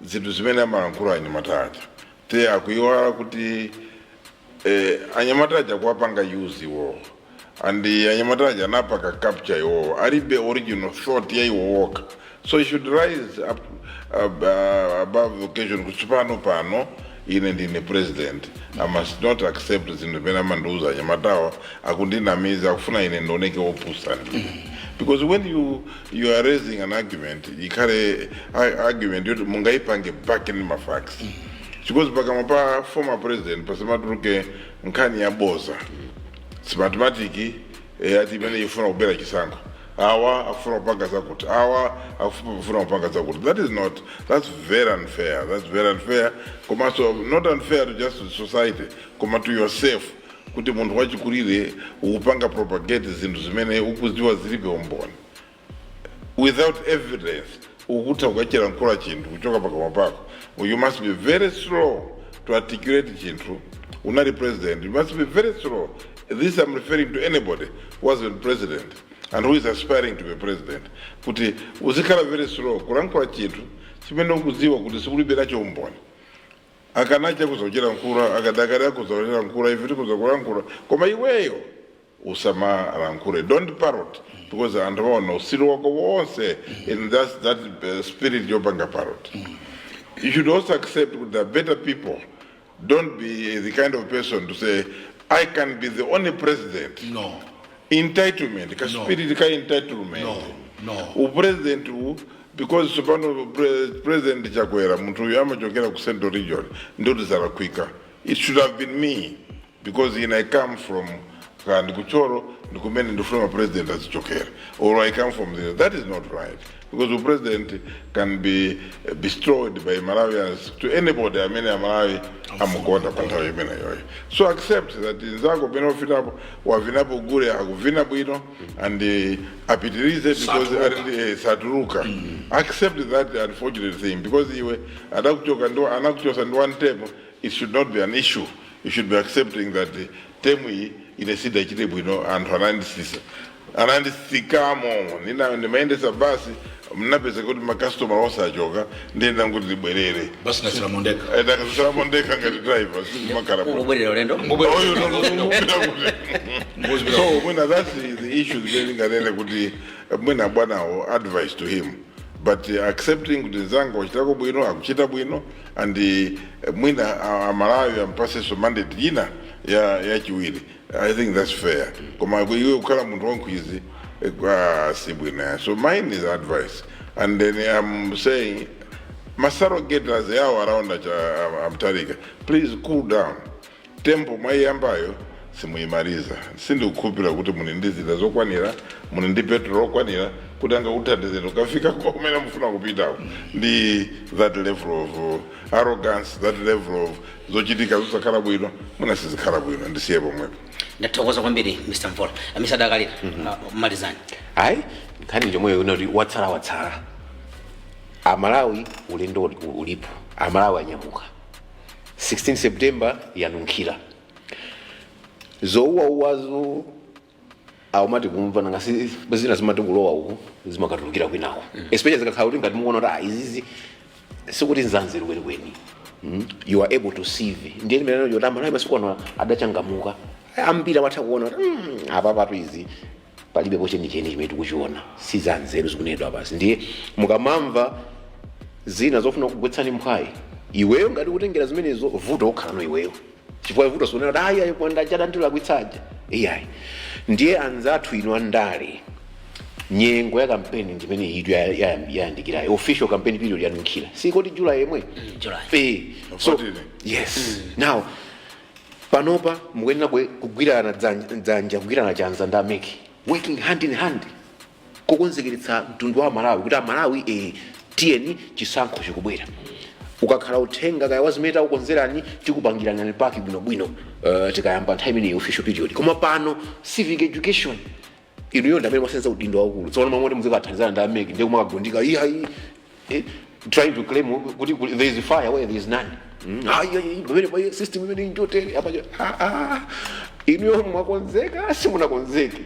zinthu zimene amalankhula anyamata aja. Te akuiwala kuti anyamata aja kuwapanga use iwowo, and anyamata aja anapaka capture iwowo, alibe original thought ya iwo wokha. So he should rise up above the occasion kuti pano pano ine ndine president, I must not accept zinthu zimene amandiuza anyamatawa. Akundinamiza, akufuna ine ndioneke wopusa ndine. Because when you are raising an argument, ikhale argument yoti mungaipange back in ma facts, because pakamwa pa former president pasamatuluke nkhani ya boza. Smartmatic ati imene ifuna kubera chisankho, awa akufuna kupanga zakuti, awa akufuna kupanga zakuti. That is not, that's very unfair. That's very unfair, komanso not unfair to just to society, koma to yourself, kuti munthu wachikulire ukupanga propagate zinthu zimene ukuziwa zilibe umboni, without evidence. Ukutha kukachilankhula chinthu kuchoka pakamwa pako. You must be very slow to articulate chinthu. Unali president, you must be very slow. This I'm referring to anybody who has been president and who is aspiring to be president, kuti uzikhala very slow kulankhula chinthu chimene ukudziwa kuti sikulibe nacho umboni. Akanacha kuzochilankhula, akadakali akuzochilankhula, ife tikuzokulankhula, koma iweyo usamalankhule. Don't parrot, because anthu aona usilu wako wonse in that spirit yopanga parrot. You should also accept that there are better people. Don't be the kind of person to say, "I can be the only president." No. Entitlement, ka spirit ka entitlement. No. Upresident u because tsopano President Chakwera, munthu uyu amachokera ku Central Region, ndoti zalakwika. It should have been me because in I come from ka ndikuchoro, ndikumene ndifuna mapresident azichokera, or I come from there. That is not right, because the president can be bestowed by Malawians to anybody amene Amalawi amukonda pa nthawi imeneyoyo. So accept that nzako pene wafikapo, wavinapo gule, akuvina bwino and apitirize because Satuluka. ali ndi satuluka. Accept that unfortunate thing, because iwe adakuchoka ndo anakuchosa ndi one term. It should not be an issue. You should be accepting that term iyi ine sidachite bwino, anthu anandisisa, anandisikamo. Nina ndimayendesa basi, mnapeza kuti makastoma osachoka, ndiyenda kuti ndibwerere. Basi nasira mondeka. Ndakasala mondeka ngati driver sizimakhala bwino. Ungobwerera ulendo. Oyo ndongopita kuti. So mwina that's the issue zimene ndinganene kuti mwina bwanawo, advice to him. But accepting kuti nzanga wachitako bwino, akuchita bwino, and mwina Amalawi ampasenso mandate ina ya yachiwiri, I think that's fair. Koma iwe kukhala munthu wankhwizi, si bwino. So mine is advice, and then I'm saying ma surrogators yawo around a Mutharika, please cool down tempo. Mwaiyambayo simuyimaliza. Sindikukhulupirira kuti muli ndi zida zokwanira, muli ndi petrol okwanira kuti angakuthandizeni ukafika kumene mufuna kupitako. Ndi that level of arrogance, that level of zochitika zosakhala bwino, mwina sizikhala bwino. Ndisiye pomwepo. Ndathokoza kwambiri, Mr Mvula. Mr Dakalira, malizani. Ayi, nkhani chomweyo inoti watsala watsala. Amalawi, ulendo ulipo. Amalawi anyamuka. 16 September yanunkhira. Zouwauwazo awumati kumva nanga zina zimati kulowa uku, zimakatulukira kwinako, especially zikakhala kuti ngati mukuona kuti ah, izizi sikuti nzanzeru kwenikweni. You are able to sieve. Ndiye limene yoti Amalawi masiku ano adachangamuka. Ambiri amatha kuona kuti apa patu izi palibepo chenicheni chimene tikuchiona, si zanzeru zikunenedwa basi. Ndiye mukamamva zina zofuna kugwetsani mphwayi, iweyo ngati kutengera zimenezo, vuto okhala no iweyo, chifukwa vuto sikunena kuti ayi ayi kwanda ndilakwitsaja, iyayi. Ndiye anzathu inu andale, nyengo ya kampeni ndimene itu yayandikirayo. Official campaign period yanunkhira, sikoti July yemwe? July. So 14. Yes. Now panopa mukuyenera kugwirana dzanja, kugwirana chanza ndi a MEC, working hand in hand kukonzekeretsa mtundu wa Malawi kuti Amalawi, tiyeni, chisankho chikubwera. Ukakhala uthenga kaya wazimene takukonzerani, tikupangirani paki bwinobwino tikayamba nthawi imeneyi, official period. Koma pano civic education, inuyo ndi amene mwasenza udindo waukulu. Tsono mamoti muzikathandizana ndi a MEC, ndiye kumakagundika iyayi, trying to claim kuti there is fire where there is none. Ayi, ayi, pamene pa system imene njotere apa, ah, ah, inuyo mwakonzeka, simunakonzeke.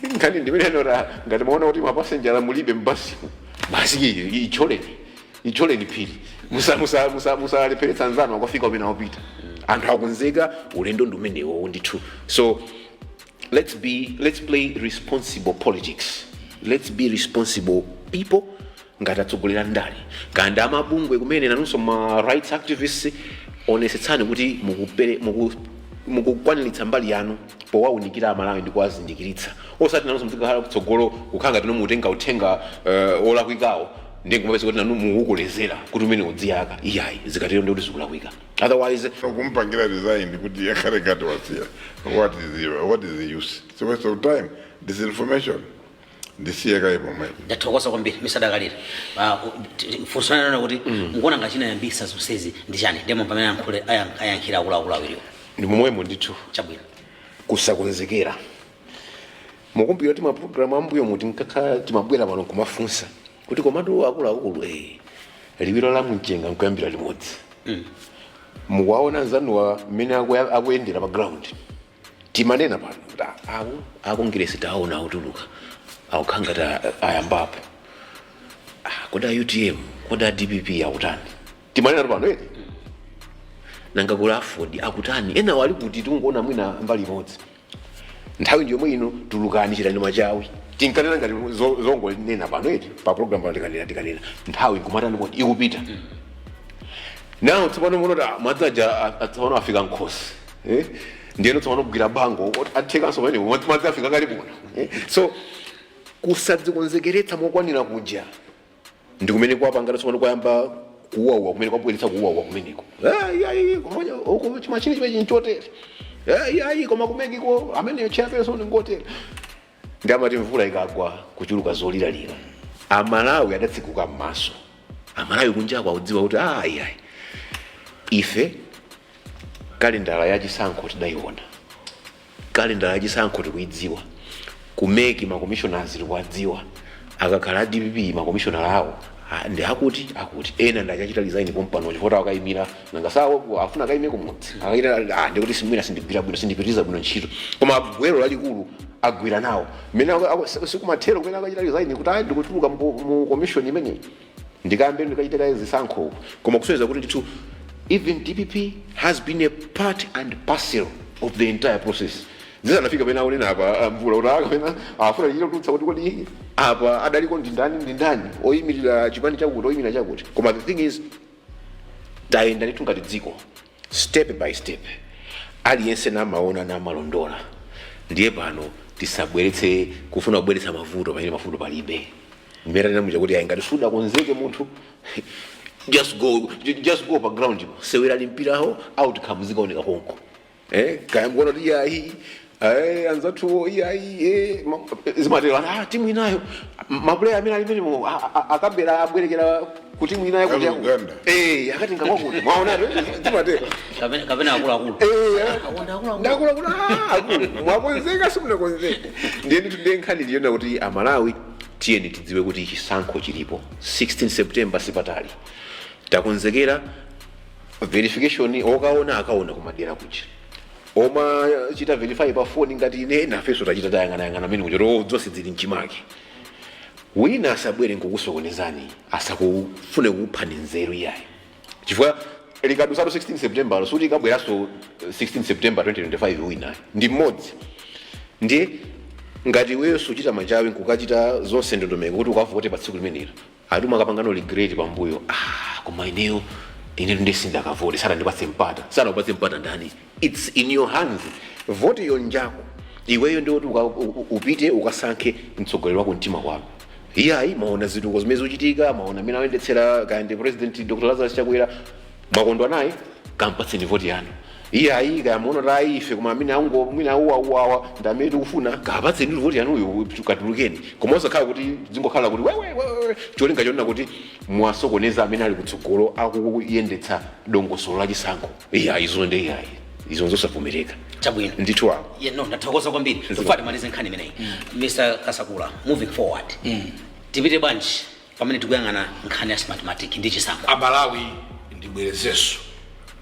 Nkhani ndimene nora ngati maona kuti mapasenjera mulibe mbasimu, basi icholeni, icholeni phiri, musalepheretsa anzanu akafika umene akupita. Anthu akonzeka, ulendo ndi umenewo ndithu. So let's play responsible politics. Let's be responsible people. Ngati atsogolera ndale kandi amabungwe kumene, nanunso ma rights activists, onesetsani kuti mukukwaniritsa mbali yanu powaunikira Amalawi ndi kuwazindikiritsa, osati nanunso muzikakhala kutsogolo kukhala ngati mutenga uthenga olakwikawo, ndi kumapeza kuti nanu mukukolezera kuti umene udziyaka. Iyayi, zikatero ndi kuti zikulakwika. Otherwise Kumpangira resign kuti yakhale ngati wasiya, what is the use? It's a waste of time, disinformation. Ndisiye kaye pomwepo. Ndathokoza kwambiri, Mr Dakalira. Funso lanena kuti mukuona ngati chinayambisa zonsezi ndi chani? Ndemo pamene ayankhule, ayankhira akuluakulu awiriwo. Ndi momwemo ndithu. Chabwino. Kusakonzekera. Mukumbukira kuti mapulogalamu ambuyo muti nkakhala timabwera pano kumafunsa kuti komatu akuluakulu, liwiro la mumchenga nkuyambira limodzi. Mukuwaona anzanuwa mmene akuyendera pa ground. Timanena pano kuti awo akongeresi taona akutuluka, akukhala ngati ayambapo. Kodi a UTM, kodi a DPP akutani? Timanena pano eti, nanga kula AFORD akutani? Ena wali kuti tikungoona mwina mbali imodzi. Nthawi ndi yomwe ino, tulukani, chitani machawi. Tinkanena ngati zongonena pano eti, pa program pano tikanena, tikanena nthawi nkumatani kodi ikupita. Nawo tsopano muno madzi aja tsopano afika nkhosi, eh? Ndiyeno tsopano kugwira bango athekanso pamene madzi afika kale kuno, eh? So kusadzikonzekeretsa mokwanira kuja ndi kumene kwapanga tsopano kwayamba kuwawa, kumene kwabweretsa kuwawa kumeneko. Ayi ayi, koma uko chimachini chimene chinchotere. Ayi ayi, koma ku MEC ko amene chairperson ngotere. Ndi amati mvula ikagwa kuchuluka zoliralira. Amalawi adatsekuka m'maso. Amalawi kunjako akudziwa kuti ayi ayi, ife kalendala ya chisankho tidayiona, kalendala ya chisankho tikuidziwa, ku MEC ma commissioners tikuwadziwa. Akakhala a DPP, ma commissioner awo ndi akuti akuti ena ndi achachita resign pompano chifukwa akayimira nanga sawo afuna akayime kumudzi, akayita ndikuti simwina sindigwira bwino, sindipitiriza bwino ntchito. Koma gwero lalikulu agwira nawo mmene sikumathero kumene akachita resign kuti ayi, ndikutuluka mu commission imeneyi, ndikambe ndikachita zisankho. Koma kusonyeza kuti ndithu even DPP has been a part and parcel of the entire process. Zisanafika pena akunena apa Mvula kuti akapena afuna chita kutulutsa kuti kodi apa adaliko ndi ndani, ndi ndani oyimirira chipani chakuti, oyimirira chakuti. Koma the thing is, tayenda ndithu ngati dziko step by step, aliyense namaona namalondola. Ndiye pano tisabweretse kufuna kubweretsa mavuto pamene mavuto palibe. Mmene tinamuja kuti ayi, ngati sudakonzeke munthu, just go pa ground, sewerani mpirawo, outcome zikaoneka konko. Kaya mkuona kuti iyayi, anzathuwo iyayi, zimatero ana timu inayo, mapuleya amene ali menemo akabera abwerekera ku timu inayo kuti Ali Uganda. Akati ngakwakuti mwaona zimatero. Kapena akuluakulu. Akonda akuluakulu. Ndakuluakulu akulu, mwakonzeka simunakonzeka? Ndiye ndithu, ndiye nkhani ndiyona kuti Amalawi tiyeni tidziwe kuti chisankho chilipo 16 September, sipatali. Takonzekera verification, okaona akaona kumadera kuja, oma chita verify pa foni ngati ine, nafenso tachita, tayang'anayang'ana amene kuja to zonse zili mchimake. Wina asabwere nkukusokonezani, asakufune kukuphani nzeru iyayi, chifukwa likadusatu 16 September, suti ikabweranso 16 September 2025. Wina ndi mmodzi. Ndiye ngati iweyo suchita machawi nkukachita zonse ndondomeko kuti ukavote pa tsiku limenelo, ati umakapangano regret pambuyo, "Ah, koma ineyo ine ndisindakavote, sanandipatse mpata." Sanakupatse mpata ndani? It's in your hands. Vote iyo njako iweyo, ndiwoti upite ukasankhe mtsogoleri wako mtima kwako. Iyayi, maona zituko zimene zikuchitika, maona amene ayendetsera kaya ndi President Dr Lazarus Chakwera, mwakondwa naye, kampatseni voti yanu. Iyayi, kaya muona tayi ife, koma amene aungo mwina auwauwawa ndi amene tikufuna, kapatseni voti yanuyo, katulukeni. Koma osakhala kuti zingokhala kuti wewe wewe, cholinga chonena kuti mwasokoneza amene ali kutsogolo akuyendetsa dongosolo la chisankho. Iyayi, izo ndi iyayi, izo nzosavomereka. Chabwino. Ndithu apo. Yeah, no, ndathokoza kwambiri. Tofuna timalize nkhani imeneyi. Mr Kasakula, moving forward tipite bwanji pamene tikuyang'ana nkhani ya Smartmatic ndi chisankho? Amalawi, ndibwerezenso,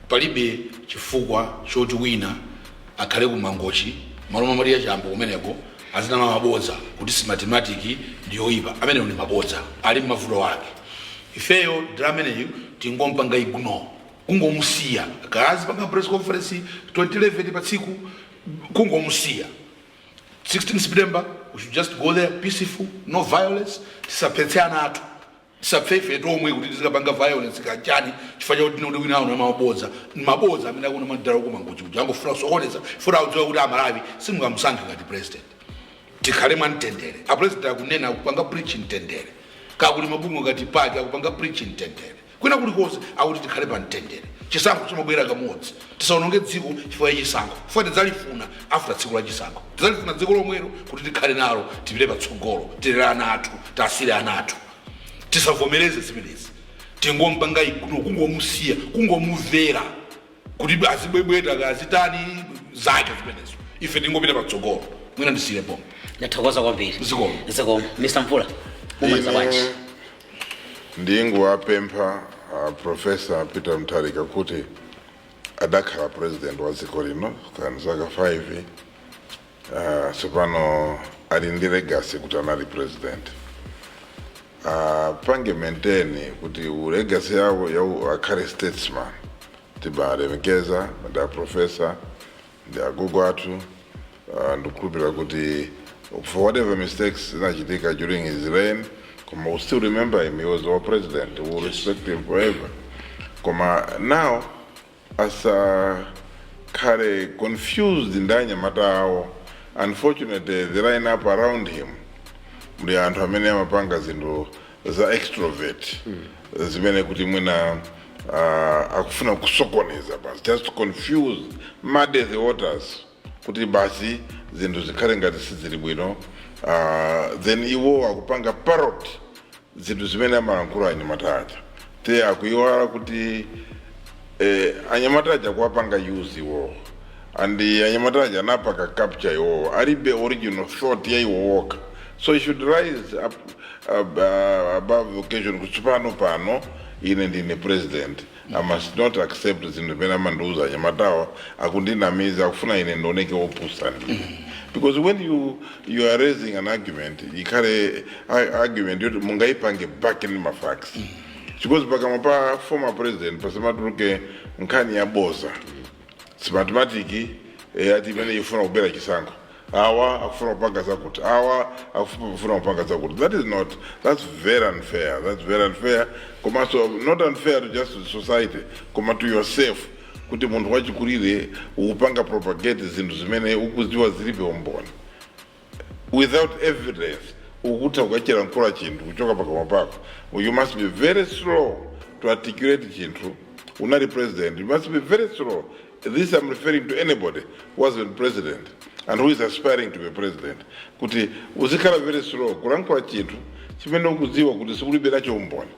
palibe chifukwa choti wina akhale ku Mangochi, malo mamaliya chambo kumeneko, azinama mabodza kuti Smartmatic ndiyoyipa. Ameneyo ndi mabodza, ali mmavuto ake. Ifeyo dala ameneyu tingompanga ignore, kungomusiya. Kazi panga press conference 2011 pa tsiku, kungomusiya. 16 September we should just go there peaceful, no violence. Tisaphetse ana athu, tisaphe ife tomwe kuti tizikapanga violence kachani chifukwa chakuti tinoti wina aona mabodza. Mabodza amene akuna madala ku Mangochi kuti angofuna kusokoneza, funa akudziwa kuti Amalawi simungamusankhe ngati president. Tikhale mwamtendere. A president akunena, akupanga preach mtendere, kakuli mabungwe ngati paki akupanga preach mtendere, kwina kulikonse akuti tikhale pa mtendere. Chisankho chimabwera kamodzi, tisaononge dziko chifukwa cha chisankho, chifukwa tidzalifuna after tsiku la chisankho, tidzalifuna dziko lomwelo kuti tikhale nalo, tipite patsogolo, tilere ana athu, tasire ana athu. Tisavomereze zimenezi, tingompanga ignore, kungomusiya, kungomumvera kuti azibwebweta kazitani zake zimenezo, ife tingopita patsogolo. Mwina ndisiyire pomwe. Ndathokoza kwambiri. Zikomo. Zikomo. Mr Mvula, mumaliza bwanji? Ndinguwapempha Professor Peter Mutharika kuti adakhala president wa dziko lino kani zaka 5, tsopano ali ndi legacy kuti anali president. Pange maintain kuti legacy yawo yawo akhale statesman. Tibalemekeza ndi professor, ndi agogo athu. Ndikukhulupirira kuti for whatever mistakes zinachitika during his reign, koma we still remember him. He was our president. We will respect him forever. Koma now asakhale confused ndi anyamata awo. Unfortunately, the line up around him muli anthu amene amapanga zinthu za extrovert zimene kuti mwina akufuna kusokoneza basi, just to confuse, muddy the waters, kuti basi zinthu zikhale ngati sizili bwino. Then iwo akupanga parrot zinthu zimene amalankhula anyamata aja. Te akuiwala kuti anyamata aja kuwapanga use iwowo, and anyamata aja anapaka capture iwowo, alibe original thought ya iwo wokha. So he should rise up above the occasion kuti pano pano ine ndine president, I must not accept zinthu zimene amandiuza anyamatawa, akundinamiza, akufuna ine ndioneke wopusa ndine. Because when you are raising an argument, ikhale argument yoti mungaipange back in ma facts, because pakamwa pa former president pasamatuluke nkhani ya boza. Smartmatic Ati imene ifuna kubera chisankho, awa akufuna kupanga zakuti, awa akufuna kupanga zakuti. That is not, that's very unfair, that's very unfair. Komanso not unfair to just to society, koma to yourself, kuti munthu wachikulire ukupanga propagate zinthu zimene ukuziwa zilibe umboni, without evidence. Ukutha kukachera nkola chinthu kuchoka pakamwa pako. You must be very slow to articulate chinthu. Unali president, you must be very slow. This I'm referring to anybody who has been president and who is aspiring to be president, kuti uzikhala very slow kulankhula chinthu chimene ukudziwa kuti sikulibe nacho umboni.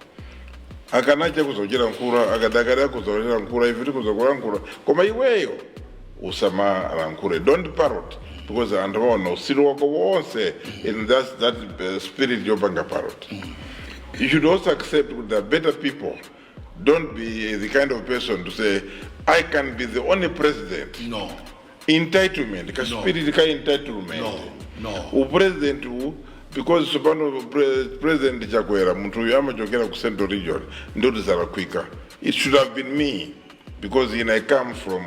Akanacha kuzochera nkhula, akadakali akuzochera nkhula, ife tikuzokulankhula, koma iweyo usamalankhule. Don't parrot, because anthu aona usiru wako wonse in that spirit yopanga parrot. You should also accept that there are better people. Don't be the kind of person to say, "I can be the only president." No. Entitlement, ka spirit ka entitlement. No. Upresident u, because tsopano President Chakwera, munthu uyu amachokera ku Central Region, ndoti zalakwika. It should have been me because in I come from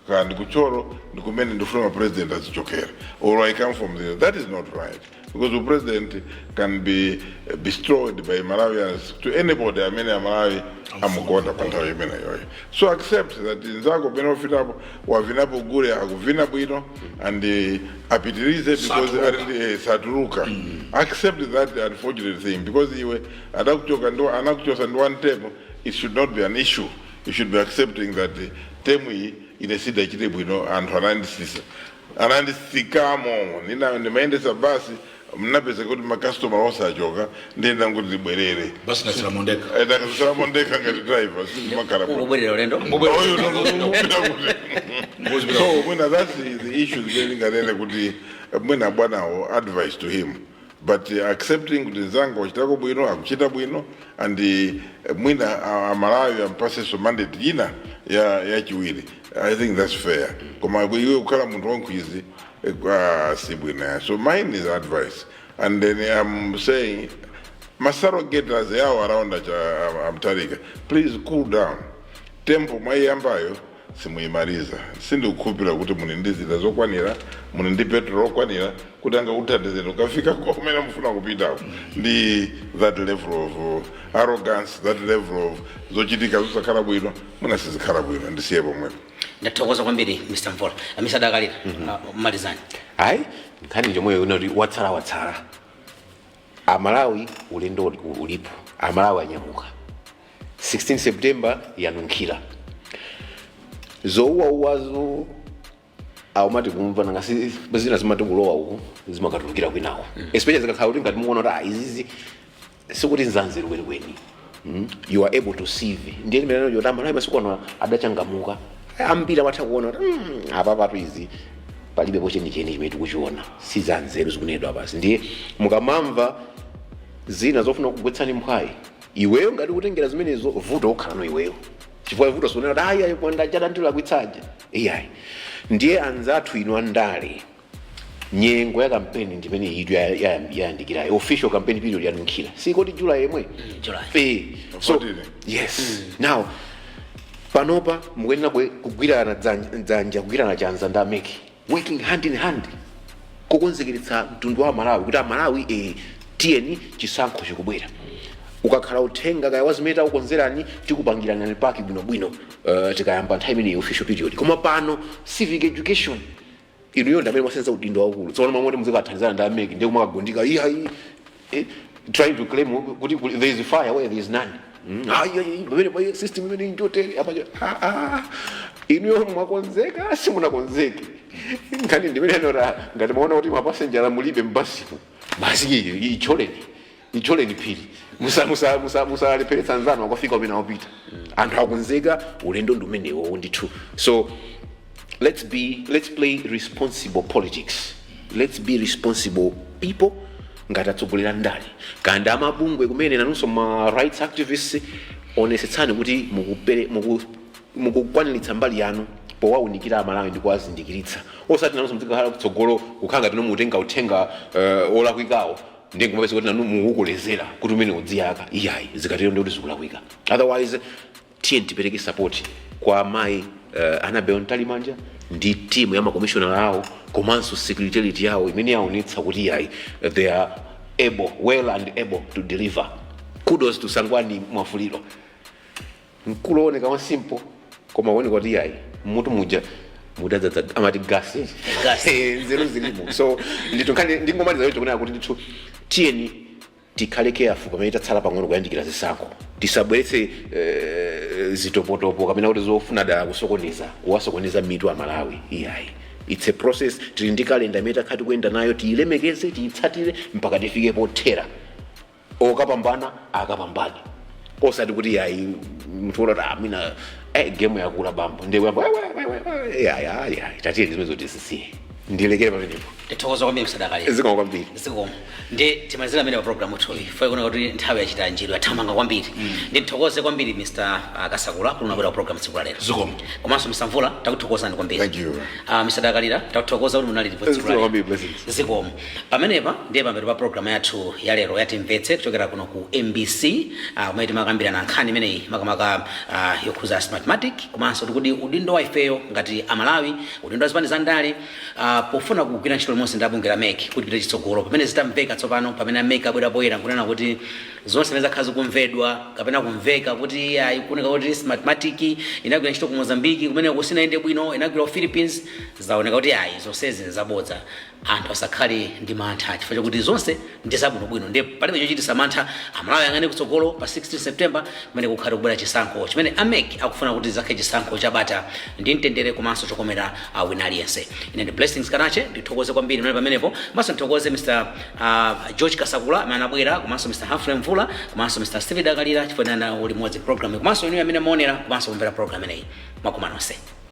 kandi kuchoro, ndikumene ndifuna ma president azichokera, or I come from there. That is not right, because the president can be bestowed by Malawians to anybody amene Amalawi amukonda pa nthawi imeneyoyo. So accept that nzako pene wafikapo, wavinapo gule, akuvina bwino and apitirize because Satuluka. Ali satuluka. Accept that unfortunate thing, because iwe adakuchoka ndo anakuchosa ndi one term. It should not be an issue. You should be accepting that term iyi ine sidachite bwino, anthu anandisisa, anandisikamo, nina ndimayendesa basi, mnapeza kuti makastoma onse achoka, ndiyenda kuti ndibwerere. Basi nasira mondeka. Ndakasala mondeka ngati driver, sizimakhala bwino. Ungobwerera ulendo. Oyo, so mwina that's the issue zimene ndinganene kuti mwina bwanawo, advice to him, but accepting kuti nzanga wachitako bwino, akuchita bwino, and mwina Amalawi ampasenso mandate ina ya yachiwiri. I think that's fair. Koma iwe kukhala munthu wankhwizi, si bwino. So mine is advice, and then I'm saying masurrogators yawo around a Mutharika, please cool down tempo. Mwaiyambayo simuyimaliza. Sindikukhulupirira kuti muli ndi zida zokwanira, muli ndi petrol okwanira kuti angakuthandizeni ukafika kumene mufuna kupitako. Ndi that level of arrogance, that level of zochitika zosakhala bwino, mwina sizikhala bwino. Ndisiye pomwepo. Ndathokoza kwambiri, Mr Mvula. Mr Dakalira, malizani. Ayi, nkhani njomweyo inoti watsala watsala. Amalawi, ulendo ulipo. Amalawi anyamuka. 16 September yanunkhira. Zouwauwazo awumati kumva nanga zina zimati kulowa uku, zimakatulukira kwinawo, especially zikakhala kuti ngati mukuona kuti izizi sikuti nzanzeru kwenikweni. You are able to sieve. Ndiye limene choti Amalawi masiku ano adachangamuka ambiri, amatha kuona kuti apa patu izi palibepo chenicheni chimene tikuchiona, si zanzeru zikunenedwa basi. Ndiye mukamamva zina zofuna kugwetsani mphwayi, iweyo ngati kutengera zimenezo, vuto okhala no iweyo, chifukwa vuto sunena kuti ayi ayi kwanda ndilakwitsaja, iyayi. Ndiye anzathu inu andale, nyengo ya kampeni ndimene itu yayandikirayo. Official campaign period yanunkhira, sikoti July yemwe? July. So 14. Yes, now panopa mukuyenera kugwirana dzanja, kugwirana chanza ndi a MEC, working hand in hand kukonzekeretsa mtundu wa Malawi kuti Amalawi, tiyeni, chisankho chikubwera. Ukakhala uthenga kaya wazimene takukonzerani, tikupangirani paki bwinobwino tikayamba nthawi imeneyi, official period. Koma pano civic education, inuyo ndamene mwasenza udindo waukulu. Tsono mamoti muzikathandizana ndi a MEC, ndiye kumakagundika iyayi, trying to claim kuti there is fire where there is none. Ayi, ayi, pamene pa system imene njotere apa, inuyo mwakonzeka, simunakonzeke. Nkhani ndimene anora, ngati mwaona kuti mapasenjera mulibe mbasimu, basi icholeni, icholeni phiri, musalepheretsa anzanu akafika umene akupita. Anthu akonzeka, ulendo ndi umenewo ndithu. So let's play responsible politics, let's be responsible people. Ngati atsogolera ndale kandi amabungwe kumene, nanunso ma rights activists, onesetsani kuti mukukwaniritsa mbali yanu powaunikira Amalawi ndi kuwazindikiritsa, osati nanunso muzikakhala kutsogolo kukhala ngati mutenga uthenga olakwikawo, ndiye kumapeza kuti nanu mukukolezera kuti umene udziyaka. Iyayi, zikatero ndi kuti zikulakwika. Otherwise tiye tipereke support kwa amayi Annabel Mtalimanja. Ndi timu ya makomishonera awo komanso secretariat yawo imene yaonetsa kuti yayi, they are able, well and able to deliver. Kudos to Sangwani Mwafuliro, mkulu wooneka wa simple koma wooneka kuti yayi, mutu muja mudadzadza amati gasi. Gasi. Nzeru zilimo. So ndithu nkhani ndingomaliza yocho kunena kuti ndithu tiyeni tikhale careful pamene tatsala pang'ono kuyandikira zisankho. Tisabweretse zitopotopo kapena kuti zofuna dala kusokoneza, kuwasokoneza mitu a Malawi, iyayi. It's a process. Tili ndi kalenda imene takhala tikuyenda nayo, tiyilemekeze, tiyitsatire mpaka tifike pothera. Okapambana akapambane, osati kuti yayi, munthu woti amina game yakula bambo ndiyamba ya tatiyeni zimene zoti zisiye. Ndilekere pamenepo. Tithokoza kwambiri, Mr Dakalira. Zikomo kwambiri. Zikomo. Ndi timalizira amene pa program yathuyi fo ikuona kuti nthawi yachita njiro, yathamanga kwambiri. Ndi tithokoze kwambiri Mr Kasakula kuti unabwera ku program tsiku la lero. Zikomo. Komanso Mr Mvula, takuthokozani kwambiri. Thank you. Mr Dakalira, takuthokoza kuti munali ndipo tsiku la Zikomo lero. kwambiri, blessings. Zikomo. Pamenepa ndiye pamapeto pa program yathu ya lero yatimvetse kuchokera kuno ku MBC, kumene timakambirana nkhani imeneyi, makamaka yokhuza Smartmatic, komanso tikuti udindo wa ifeyo ngati Amalawi, udindo wa zipani za ndale pofuna kugwira ntchito limodzi ndi abungwe la MEC kuti pite chitsogolo. Pamene zitamveka tsopano, pamene a MEC abwera poyera nkunena kuti zonse zimene zakhala zikumvedwa kapena kumveka kuti ayi, kuoneka kuti Smartmatic inagwira ntchito ku Mozambiki kumene kusinayende bwino, inagwira ku Philippines, zaoneka kuti ayi, zonsezi nzabodza. Anthu asakhale ndi mantha chifukwa chakuti zonse ndi zabwinobwino, ndiye palibe chochititsa mantha. Amalawi ayang'ane kutsogolo pa 16 September kumene kukhale kubwera chisankho chimene a MEC akufuna kuti zakhale chisankho chabata ndi mtendere komanso chokomera wina aliyense. Ine ndi Blessings Kanache. Ndithokoze kwambiri mnali pamenepo, komanso ndithokoze Mr George Kasakula amene anabwera, komanso Mr Humphrey Mvula, komanso Mr Stephen Dakalira chifukwa uli limodzi program, komanso inuyo amene maonera komanso kumvera program imeneyi. Mwakoma nonse.